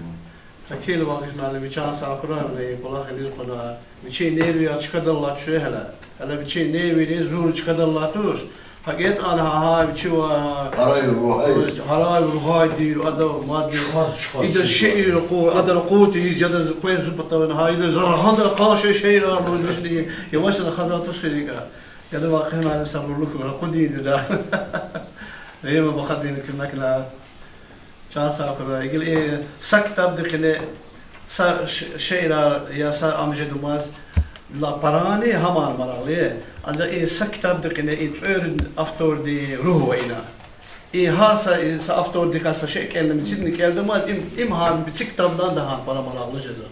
Гьакӏ хьайила, Вакъиф муаллим, ви чан сагъ хьурай, вуна и кӀвалах гъиниз кьуна, вичин нервияр чкадал алай туш гьеле. Гьеле вичин нервийриз зун чкадал алай туш. Гьакӏ ятӀани гьа, гьа вичивай гьарай-ругьай, гьарай-ругьайди, ада мадни, чухваз, ида чухваз шиир ракъур, ада ракъур тийиз, жедаз къвез зун патав, гьа ида за рагъандар къал шей шиирар лугьуз вишни, явашдаз хазан туш хьайила. Яда, Вакъиф муаллим, сабурлу хьуй, ракъудин ида. Рима Бахадиновна, куьмек ая. Чан сагъ хьурай. Гила и са ктабдин къене са ш-, шиирар я са ам жедамаз ла парани гьамни марагълу я. Анжах и са ктабдин къене и цӀуругуд автордин руьгь ава ина. И гьар са, и са автордикай са шей кӀелна, мицидни кӀелдамаз, им, им гьа мици ктабдалди гьа пара марагълу жезва.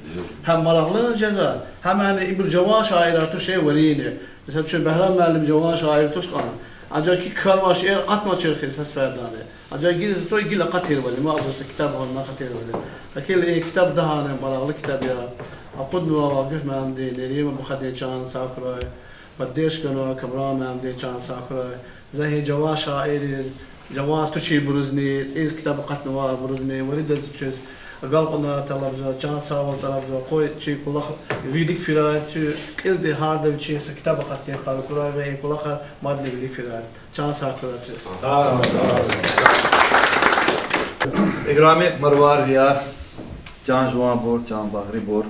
Гьам марагълу жезва, гьамни ибур жаван шаирар туш вирини. Месела, чун Бегьрам муаллим жаван шаир туш кьван. Анжах кхьенвай шиир акъатнавачир хьи са сефердани. Анжах гила зато гила акъатирвал я, ма абур са ктаб гьана акъатирвал я. Гьакӏ хьайила и ктаб дагъана марагълу ктаб я. Акъуднава Вакъиф муаллимди, Рима Бахадиновна, чан сагъ хьурай. Поддержка ганва Камран муаллимди, чан сагъ хьурай. За гьа жаван шаирриз, жаван туширбурузни, цӀийиз ктаб акъатнавайбурузни, виридаз чиз агалкьунар тӀалабзава, чан сагъвал тӀалабзава, къуй чи кӀвалах вилик фирай, чи кьилди гьарда вичин са ктаб акъатдин къарар хьурай ва и кӀвалахар мадни вилик фирай. Чан сагъ хьурай чаз. Играми Марвардияр, чан жуванбур, чан багърибур.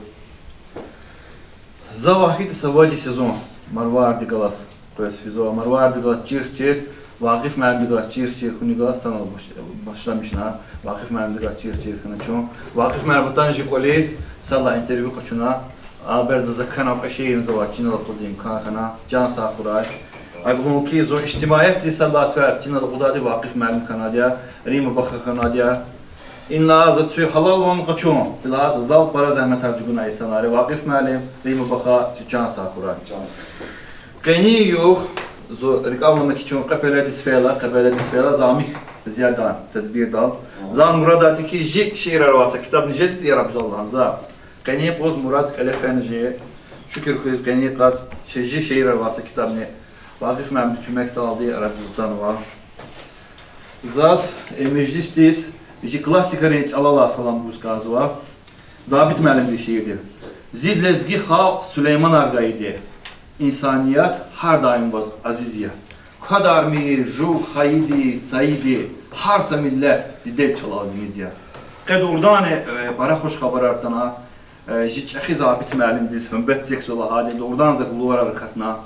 За вахкида са важиси зун Марвардихъ галаз къвез физва, Марвардихъ галаз чирх чир, Вакъиф муаллимдихъ галаз чирх чир, куьне галаз санал баш-, башламишна, Вакъиф муаллимдихъ галаз чирх чир хьана чун. Вакъиф муаллим атана чи кӀвализ, сад лагьай интервью къачуна, а береда за кхьенвай кьве шиирни завай чинал акъудун имкан хьана, чан сагъ хьурай. Агълуки зун ижтимаиятдиз саллас фер чинал гъудайди Вакъиф муаллим хьанвайди я, Римма Баха хьанвайди я. Инал за цуьк гьалал ван къачун, цила зал пара зегьметар чӀугуна инсанри. Вакъиф муаллим, Римма Баха, цуьк чан сагъ хьурай. Къенин югъ, зун рикӀел алама хьи чун кьве пеледиз фейила, кьве пеледиз фейила, за михьи зиядан тедбирдал. Зан мурад ава хьи, жи шиирар авай са китабни жеди тӀвар гузва лагьана за. Къенин юкъуз мурад кьиле фена жи. Шукур хьуй, къенин къаз чи жи шиирар авай са китабни Вакъиф муаллимдин куьмекдалди арадиз атанва. Заз и межлисдиз жи классикрин чӀалалай салам гуз кӀанзава. Забит муаллимдин шиир я. Зи лезги халкь Сулейманар гайиди, инсаният гьар даим ваз азиз я. Квадармир, жув, хайиди, цайиди, гьар са миллет дидед чӀалал виниз я. Къе дугъриданни, э, пара хуш хабарар атана, э, жи чӀехи Забит муаллимдиз гьуьрмет эцигзава лагьайди, дугъриданни зак луварар акатна.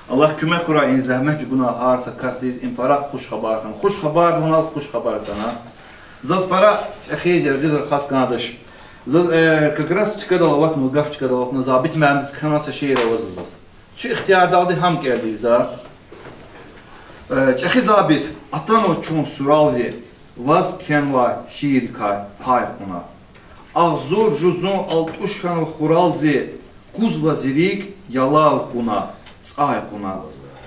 Аллагь куьмек хьурай и зегьмет чӀугунай гьар са касдиз, им пара хуш хабар хьана. Хуш хабар ванал хуш хабар атана. Заз пара чӀехи яргъи рахаз кӀандач. Заз, э, как раз чкадал аватна, гаф чкадал аватна, Забит муаллимдиз кхьенвай са шиир ава заз. Цуь ихтиярдалди гьам кӀелда за. Э, чӀехи Забит, атанва чун сурал ви, ваз кхьенвай шииррикай пай кьуна. Агъзур жузун алтӀуш хьанва хурал зи, кузва зи рикӀ ялав кьуна, цӀай кьуна.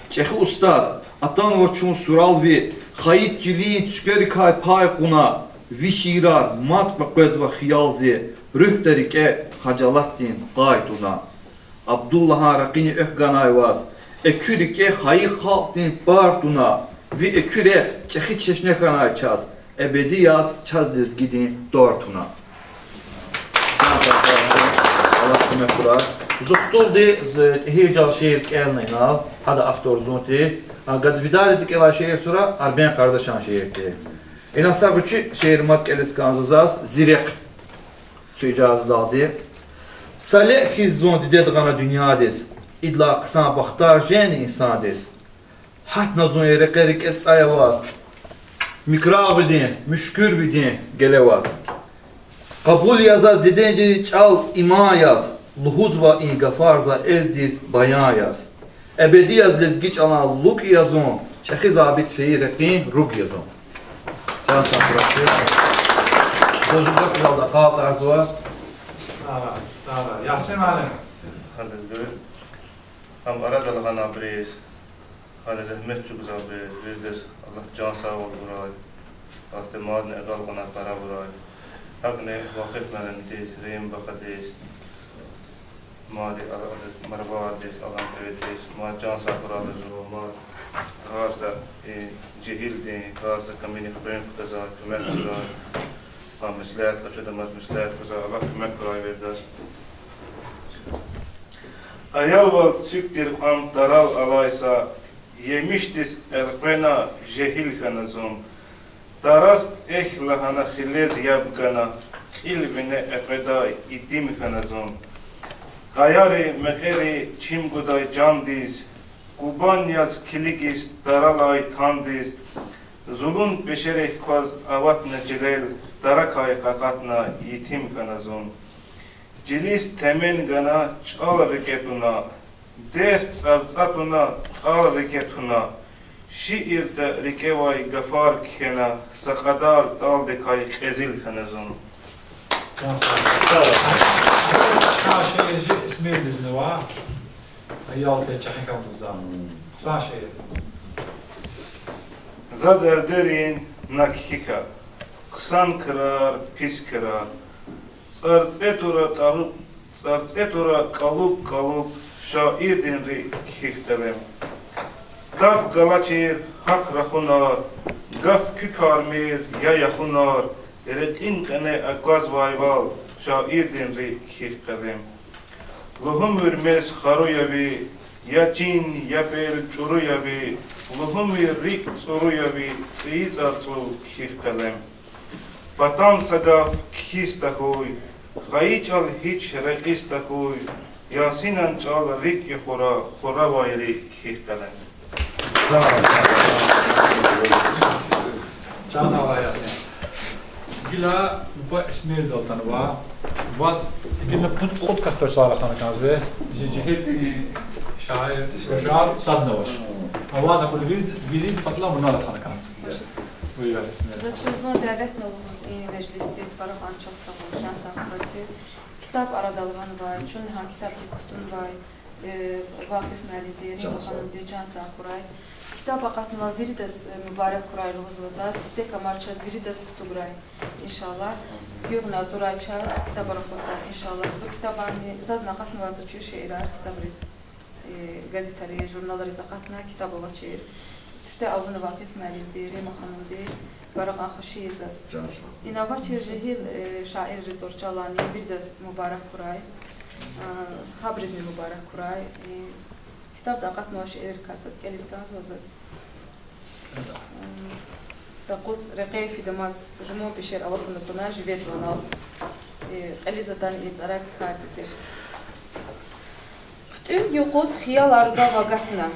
ЧӀехи устад, атанва чун сурал ви, хайи чилин цуькверикай пай кьуна, ви шиирар мад къекъвезва хиял зи, руьгьда рикӀе хажалатдин къай туна. Абдуллагьан ракъини экв ганай ваз, экуь рикӀе хайи халкьдин пар туна, ви экуь рехъ чӀехи чешне хьанай чаз, эбеди яз чаз лезгидин тӀвар туна. Аллагь куьмек хьурай. Зун хтулди зи тӀигьиржал шиир кӀелна инал, гьада автор зун тир, а гад видариди кӀелай шиир сура Арбен Къардашан шиир тир. Ина са гъвечӀи шиир мад кӀелиз кӀанзава заз, Зи рехъ. Цуь ижазадалди. Са леъ хьиз зун дидед гъана дуьньядиз, идалай хъсан бахтар жени инсандиз. Гьатна зун и рекье рикӀе цӀай аваз, Микрагъвидин, Муьшкуьрвидин геле аваз. Кьабул я заз дидедин чӀал иман яз, лугьузва и гафар за элдиз баян яз. Эбеди яз лезги чӀалан лукӀ я зун, чӀехи Забит фейи рекьин руг я зун. Чан сагъ хьурай. Заз гаф залда акъалтӀарзава. Сагъ, сагъ. Ясин муаллим. Гьадаз гуьр. Гьам арадал гъанвайбуруз, гьана зегьмет чӀугвазвайбуруз, виридаз Аллагьди чан сагъвал гурай. Аллагьди мадни агалкьунар пара авурай. ГьакӀни Вакъиф муаллимдиз, Римма Бахадиз, мад а-, а-, Марвардиз, Алан Кьведиз, мад чан сагъ хьурай лугьузва, мад гьар са и жегьилдин, гьар са камунин хуьн кутазвай, куьмек гузвай, гьа меслят къачудамаз меслят гузвай, Аллагь куьмек хьурай виридаз. Аялвал цуьк тир кьван тарал алай са, емишдиз элкъвена жегьил хьана зун. Тараз эхь лагьана хилез яб гана, кьил вине экъведай итим хьана зун. Къаяри мекьери чим гудай чандиз, Кубань яз килигиз таралай тандиз, зулун пешерик кваз аватна чилел, таракай къакъатна етим хьана зун. Чилиз темен гана чӀал рикӀе туна, дерт цӀарцӀа туна, тӀал рикӀе туна, шиирда рикӀевай гафар кхьена, са кьадар тӀалдикай кьезил хьана зун. Са шиир жи Эсмирдизни ава, аялди чӀехи калбузда. Са шиир. За дердерин на кхьихь, хъсан крар, пис крар, ЦӀарцӀетӀура тӀалу-, цӀарцӀетӀура кӀалуб-кӀалуб шаирдин рикӀ кхьихь къелем. Таб галачир гьахъ рахунар, гаф куькармир я яхунар, рекьин кьене аквазвайвал шаирдин рикӀ кхьихь къелем. Лугьумир мез хару я ви, я чин, я пел чӀуру я ви, лугьумир рикӀ цӀуру я ви, цӀийи цӀарцӀув кхьихь къелем. Патан са гаф кхьиз тахьуй, хайи чӀал гьич рекьиз тахьуй, Ясинан чӀал рикӀ я хура, хуравай рикӀ кхьихь къелем. Чан сагъ хьурай, Ясин. Гила нубат Эсмирдал атанва. Ваз гила пуд-кьуд кас пачалай рахана кӀанзава. Жи жегьил шаир, рушар садни авач. Аван акур вири, вири патал вуна рахана кӀанзава. Башиста. Буюр, Ясмин. За чаз зун дяве лугьуз и межлисдиз, пара кьван чухсагъул, чан сагъ хьурай чи. Ктаб арадал гъанвай, чун гьа ктабдик кутунвай, э, Вакъиф муаллимди, Рима ханумди чан сагъ хьурай. Ктаб акъатнавай виридаз, э, мубарак хьурай лугьузва заз, сифте камар чаз виридаз кутуграй, иншаллагь. Гуьгъуьна атурай чаз ктабар акъатдай, иншаллагь. Зун ктабарни, зазни акъатнавай тушир шиирар ктабриз, э, газетари, журналриз акъатна, ктаб авачир. Сифте авуна Вакъиф муаллимди, Рима ханумди, пара кьван хуш ийиз заз. Чан сагъ. Ина авачир жегьил, э, шаирри тӀварцӀелайни виридаз мубарак хьурай. А, гьабурузни мубарак хьурай. Э, ктабда акъатнавай шииррикай сад кӀелиз кӀанзава заз. М, са къуз рекье фидамаз жумун пешер авахьна туна, живедал анал, э, кьилиз атана и цӀарар кхьидай тир. ХъуьтӀуьн юкъуз хиялар зав агатна,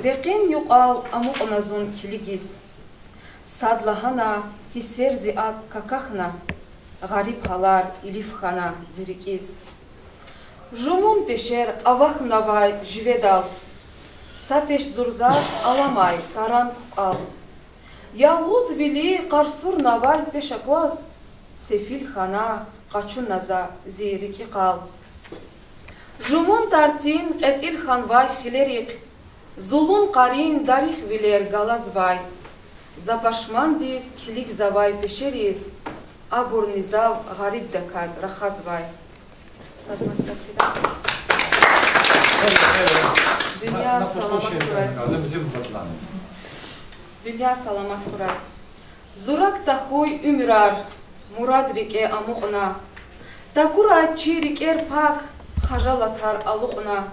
рекьин юкьвал амукьна зун килигиз. Садлагьана гьиссер зи акӀ какахьна, гъариб гьалар илиф хьана зи рикӀиз. Жумун пешер авахьнавай живедал, са пеш зурзар аламай таран кукӀвал. Ялгъузвили къарсурнавай пеш акваз, сефил хьана къачуна за зи рикӀи къал. Жумун тарцин кьецӀил хьанвай хилерихъ, зулун къарин дарихвилер галазвай, за пашмандиз килигзавай пешериз, абурни зав гъарибдаказ рахазвай. Дуьнья саламат хьурай. Дуьнья саламат хьурай. Зурак тахьуй уьмуьрар, мурад рикӀе амукьна. Такурай чи рикӀер пак, хажалатар алукьна.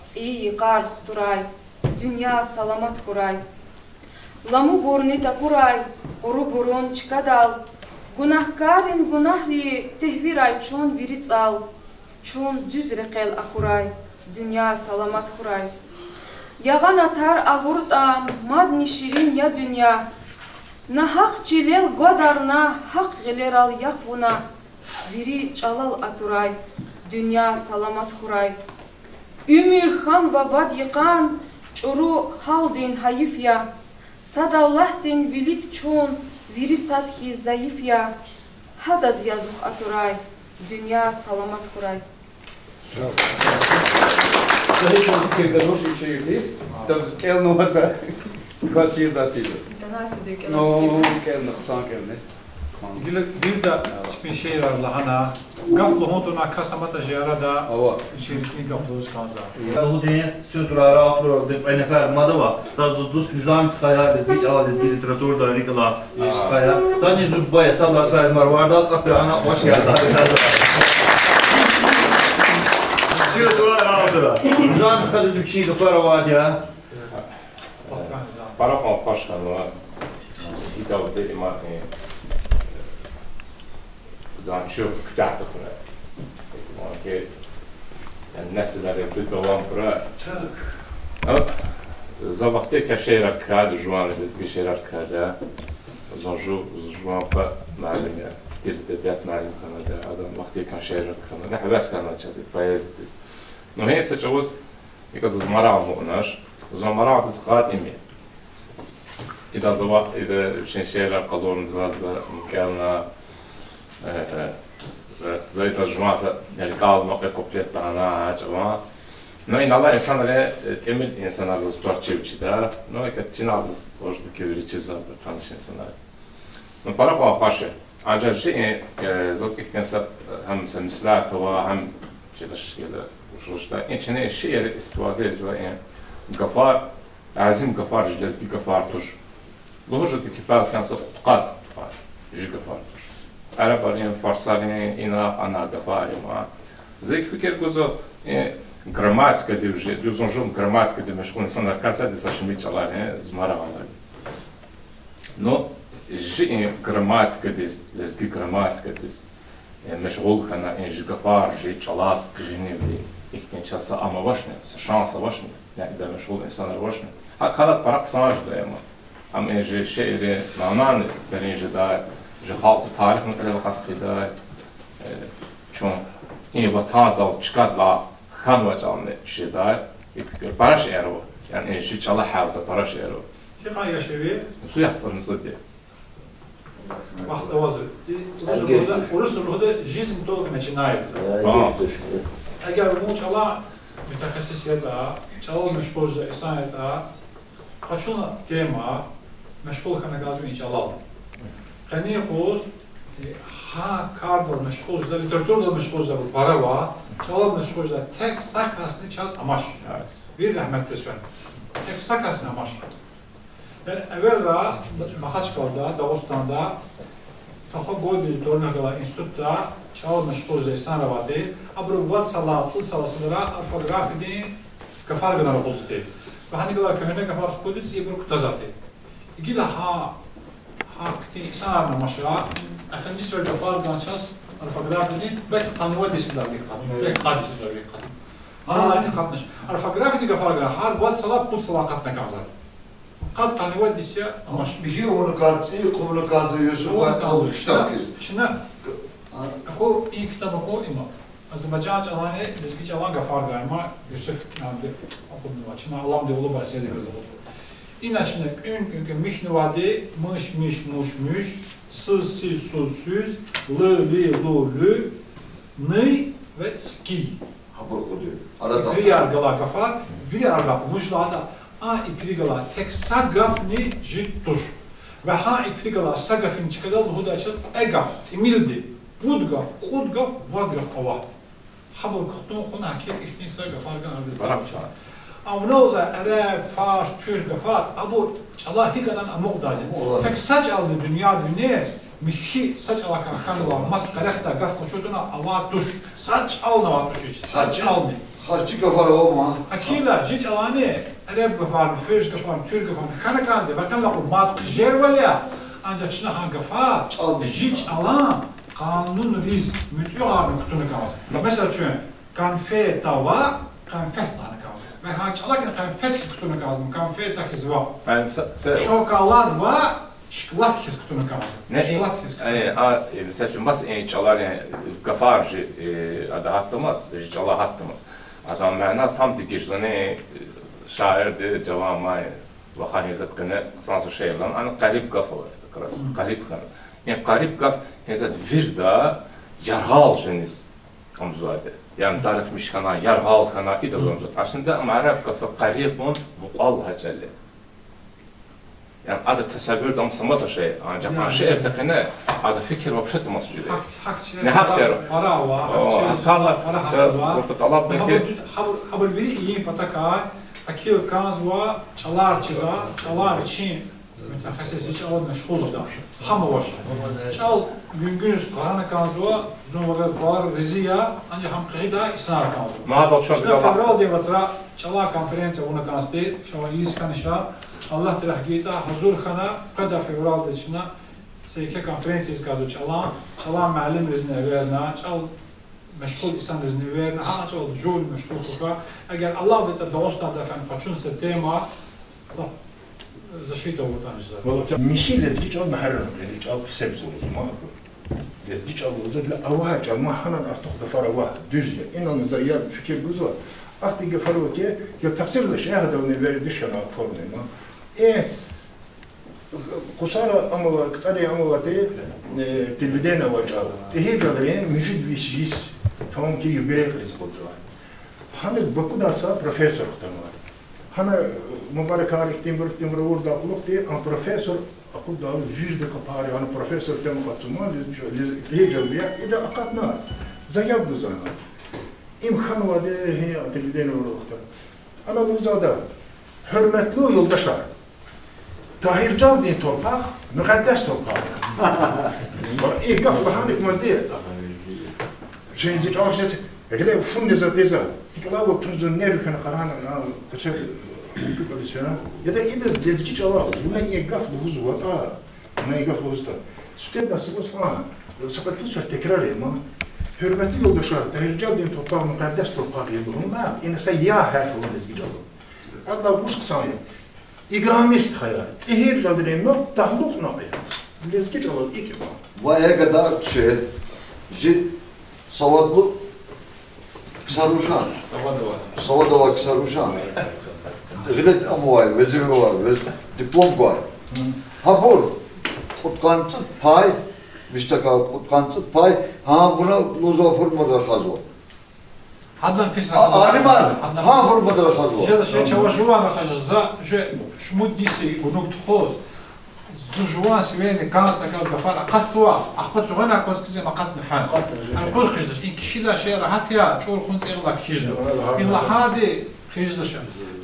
ЦӀийи йикъар хтурай, дуьнья саламат хьурай. Ламубурни такурай къурубурун чкадал, гунагькаррин гунагьри тегьвирай чун вири цӀал. Чун дуьз рекьел акурай, дуьнья саламат хьурай. Ягъанатар авуртӀа, мадни ширин я дуьнья. Нагьахъ чилел гвадарна, гьахъ гъилерал яхъ вуна, вири чӀалал атурай, дуьнья саламат хьурай. Уьмуьр хьанва вад йикъан, чӀуру гьалдин гьайиф я. Сад Аллагьдин вилик чун вири сад хьиз зайиф я. Гьадаз язух атурай, дуьнья саламат хьурай. Сагьиб, сен хороший шиир лиз, там кӀелнава за. Квачирда тида. Интонация да кӀелна. Ну, кӀелна, хъсан кӀелна. Гила, гила чпин шиирар лагьана. Гаф лугьун тавуна кас аматӀа жи арада. Ава. Вичин рикӀин гаф лугьуз кӀанзава. Я лугьуди, су турара, апро де пенефер мадава. Заз дуст Низами тухвая, лезги чӀала, лезги литературада рикӀ алай жи стхая. Зани зуббая, сад лагьай Марварда, сад пе ана, ваш герда. Су турара, апро. Низами тухвай вичин гафар авайди я. Пара кьван хуш хьанва, гьикӀ авди има, э, дан чуьхъ куьтягь тахьурай. Ки, яни, несилар я, давам хьурай. А, за вахтар кьван шиирар кхьида, жуван лезги шиирар кхьида. Зун жу-, жуван папа муаллим я, дил, эдебият муаллим хьана, адан вахтар кьван шиирар кхьена, гьевес хьана чаз и поэзиядиз. Ну, гьи са чӀавуз икӀ заз марагъ амукьнач, зун марагъдиз кьатӀ им я. Ида за ва-, ида вичин шиирар къалурна заз, за кӀелна, э, э, за ида жуван са рикӀел амай кьве куплет лагьана гьа чӀаван. Ну, инал алай инсанар, э, тӀимил инсанар заз тӀварцӀел чида. Ну, икӀ чинал заз вуж дикив ричиз за таниш инсанар. Ну, пара кьван хуш я. Анжах жи, э, заз ихьтин са, гьам са меслят ава, гьам чидач гила вуж-вуж да. И чна шиирда истифада ийизва и гафар, азим гафар, жи лезги гафар туш. Лугьуз жеди ки пелкан са пудкъад, пудкъад жи гафар туш. Арабрин, фарсрин, ина-ана гафар я ма. За икӀ фикир гузва, э, грамматикадив жи, дуьз зун жув грамматикадив машгъул инсанар касади са шумуд чӀаларин, э, зумара гъалари. Ну, жи и грамматикадиз, лезги грамматикадиз, э, машгъул хьана, и жи гафар жи чӀалаз къуьгъуьнивди, ихьтин чаз са ам авачни, са шанс авачни, я ида машгъул инсанар авачни. Гьа халат пара хъсан жеда ама. Ам и жи шиирдин манани берин жедай, жи халкьдин тарихни кьилел акъат хъийидай, э, чун и ватандал чкадал хьанвай чӀални жедай, и фикир пара шиир ава. Яни жи чӀала гьялда пара шейэр ава. Гьикьван яш я ви? Цуьк яхцӀурни цӀуд я. Вахт авазва. И урус лугьуда, урус лугьуда жизнь только начинается. Эгер вун чӀала мутахассис ятӀа, чӀалал машгъул жедай инсан ятӀа, къачуна тема, машгъул хьана кӀанзава и чӀалал. Къенин юкъуз, э, гьа кардал машгъул жедай, литературадал машгъул жедай пара ва чӀалал машгъул жедай тек са касни чаз амач. Вири рагьметлу фена. Тек са касни амач. Яни эвелра Махачкъалада, Дагъустанда, Тахо Годинидин тӀварунихъ галай институтда чӀалал машгъул жедай инсанар авайди, абуру вад йисалай, цӀуд йисалай садра орфографиядин гафар гана рахузвайди. Ва гьаниз галай куьгьне гафар хкудиз ибур кутазвайди. Гила гьа, гьахьтин инсанарни амач, эхиримжи сефер гафар гана чаз орфографиядин, белки къанни вад йисалай вилик акъатна, белки къад йисалай вилик акъатна. Гьа, ани акъатнач. Орфографиядин гафар гана гьар вад йисалай, пуд йисалай акъатна кӀанзава. Къад-къанни вад йис я амач. Михьи авуна кӀанзава, цӀийи хъувуна кӀанзава, Юсуф, авуна кӀанзава. Китаб хьиз. Чна, чна, аку, и китаб аку има. Азербайжан чӀаланни лезги чӀалан гафар гайи ма, Юсуф набди акъуднава. Чна Аламдин улубай седигзава. Ина чна кӀуьн-кӀуьн-кӀуьн михьнавайди мыш, миш, муш, муьш, сыз, сиз, суз, суьз, лы, ли, лу, луь, ный ва ский. Абур кьуди. Арада. Вири галай гафар, вири арада къуншдалда, а ипирихъ галай тек са гафни жид туш. Ва гьа ипирихъ галай са гафин чкадал лугьудай чаз кьве гаф, тӀимилди, пуд гаф, кьуд гаф, вад гаф ава. Гьабур кухтун хьун гьакӀ ихьтин са гафар гана арада. Араб чӀал. А вуна лугьузва араб, фарс, туьрк гафар, абур чӀала гьикӀ ятӀани амукьдайди. Амукьдайди. Тек са чӀални дуьньяда винел, михьи са чӀалакай хьанвай, маса къерехдай гаф къачуна авай туш. Са чӀални авай туш, са чӀални. Харчи гафар ава ман. Гьакӏ хьайила, жи чӏалани, эреб гафарни, ферс гафарни, туьрк гафарни хьана кӏанзава, векъинлай кьван мад хъжервал я, анжах чна гьа гафар жи чӏалан къанунриз муьтӏуьгъарна кутуна кӏанзава. Месела, чун конфета ва конфет лагьана кӏанзава. Ва гьа чӏалакни конфет хьиз кутуна кӏанзава, конфета хьиз ва. Шоколад ва шоколад хьиз кутуна кӏанзава. Шоколад хьиз кутуна. Месела, чун бас и чӏаларин гафар жи, э, ада гьатдамаз, жи чӏала гьатдамаз. Адан мана там дегиш жезва, э, шаирди жаван май ваха гьизат къене хъсан са шей лагьана, ана къариб гаф ала, как раз, къариб хьана. И къариб гаф гьизат вирида яргъал жениз амзувайди. Яни дарихмиш хьана, яргъал хьана, идаз амзувайди. Аслинда ам араб гаф къарибун мукьвал гьа чӏал я. Яни ада тасаввурда ам са маса шей, анжах а шиирдин къене ада фикир вообще тумас жеди. Гьакӏ чара. Гьакӏ чара. О, гьакӏ чара. Гьабур, гьабур вири ийин патакай акил кӏанзава, чӏалар чизва, чӏалар вичин мутехассис, чӏалал машгъул жеда. Гьам авач. Чӏал гуьнгуьниз къагъана кӏанзава, зун вагаз балар рази я, анжах гьам къигъидай инсанар кӏанзава. Чна февралдин вацра чӏалан конференция авуна кӏанзава, ша ийиз хьанач. Аллагьди рехъ гайитӏа, гьазур хьана, къведай февралдиз чна са еке конференция ийиз кӏанзава чӏалан, чӏалан муаллимризни эверна, чӏалал машгъул инсанризни эверна, гьа чӏалал жув машгъул хьухь. Эгер Аллагьди датӏа, Дагъустанда фена къачуна са тема, лап защита авуртӏани жезва. Михьи лезги чӏал, мугьаррам, лезги чӏал хъисебзава лугьузва, ма. Лезги чӏал лугьузва, ава чӏал, ма гьанан артух гафар ава, дуьз я. Инал за я фикир гузва, ахьтин гафар ава хьи, я тахсир лугьуз, я гьадални вердиш хьана оформлена. Э, къусара амала, кцӏарин амала тир, э, телевидение авай чӏал. ТӀигьиржалрин муьжуьд виш йис тамам хьайи юбилей къуьзва. Гьаниз Бакудай са профессор хтанвай. Гьана, э, мубаракар ихьтинбур, ихьтинбур авурдалай кьулухъди, а профессор акъуддайла вирида капар, гьана профессор тема къачуна, лез-, лез-, лезги чӏал я, ида акъатна, заявка гузва. Им хьанвайди, гьи, телевидение авурдалай кьулухъди. Ана лугьузва ада: гьуьрметлу юлдашар, Тагьиржалдин торпакь мукъаддас торпакь я. Валлагь, и гаф лагьана кӏанзава. Жи, жи чӏал жез, геле фу неза теза. Икӏ лагьайвал, тунзун нерв хьана къарагъна, а, къецел, кукӏализ фена. Яда идаз лезги чӏалал вуна и гаф лугьузватӏа, вуна и гаф лугьузватӏа, сифте дасваз фан, са кьве-пуд сефер текрар ая ма. Гьуьрметлу юлдашар, Тагьиржалдин торпакь мукъаддас торпакь я лугьун ма, ина са я гьарф ава лезги чӏалал. Адалай вуч хъсан я? Играми стхаяр, ТӀигьиржалрин нукь, талукь нукь я. Лезги чӏалал икӏ я. Ва я гада тушир, жи савадлу ксар вуч я? Савад авай ксар вуч я? Гъиле амай, везифа авай, вез-, диплом гвай. Гьабур кьудкъанни цӀуд пай, виштӀакай кьудкъанни цӀуд пай, гьа вуна лугьузва, гьа формада рахазва. Гьадан пис рахазва. Алимар гьа формада рахазва. Жеда шей чавай жуван рахаз жезва, за жув шумуд йис гунуг тухуз, зи жуван сивейни кӀанз-такӀанз гафар акъатзава, ахпа цугъуна кваз кизим акъатна фена. Ам кьур хъийизвач, и кхьизвай шей рагьат я, чӀур хьун цӀийралай кхьизва. И лагьайди хъийизвач.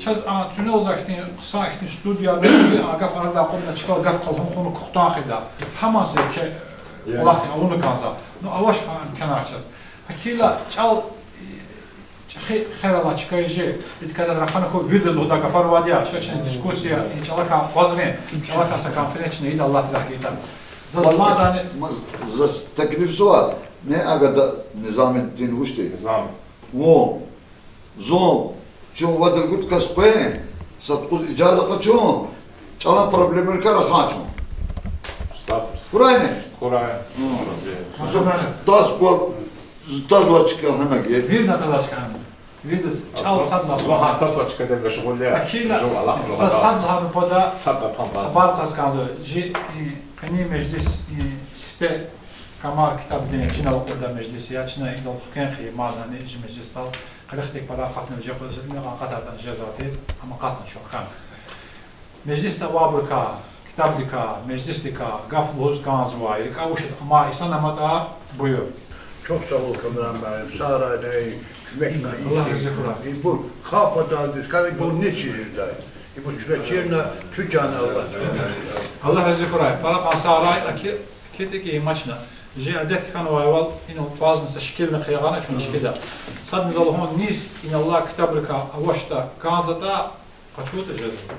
Чаз а тунел за хьтин, хъсан хьтин студия, а гаф арадай акъудна, чкадал гаф къалурна хьун кухтан хъийида. Гьаман са еке кӀвалах я авуна кӀанзава. Ну, авач а имканар чаз. Гьакила чӀал чӀехи хер алай чка я жи, идкадал рахана хьуй, виридаз лугьудай гафар авайди я, ша чна дискуссия, и чӀалакай акъвазрин, чӀалакай са конференция ийида, Аллагьди рагьметдиз. Заз мадни, заз теклифзава, не агада Низамиддин вучди? Вун, зун, чун вад-ругуд кас къвен, са тухуз ижаза къачун, чӀалан проблемайрикай рахан чун. Хьурайни? Зун таз кваз, зун тазвай чка гьана гьа. Виридаз тазвай чка гьана. Виридаз чӀал сад лагьай. Зун гьа тазвай чкадал машгъул я. Акила, са сад лагьай патахъ хабар кьаз кӀанзава. Жи, и, къенин межлис, и, сифте Камар ктабдин чинал акъуддай межлис я, чна идал хквен хъийин мадни жи межлисдал. Къилихдик пара акъатна виже къвезвани, акъатайтӀани жезвайди, ам акъатна чун хкана. Межлисда авайбурукай, ктабдикай, межлисдикай гаф лугьуз кӀанзавай, рикӀе авачтӀа, амай инсан аматӀа, буюр. Чухсагъул, Камран муаллим, сагърай, куьмекна. Аллагь рази хьурай. Ибур хападалди скана, ибур нечир жедай. Ибур чна чирна, чучана Аллагь. Аллагь рази хьурай. Пара кьван сагърай, аки, акидик имачна. Жи адет хьанвайвал, ина пазна са шикилни хъийигъана чун чкада. Садни за лугьун низ, ина Аллагь ктабрикай авачтӀа, кӀанзаватӀа, къачуватӀа жезва.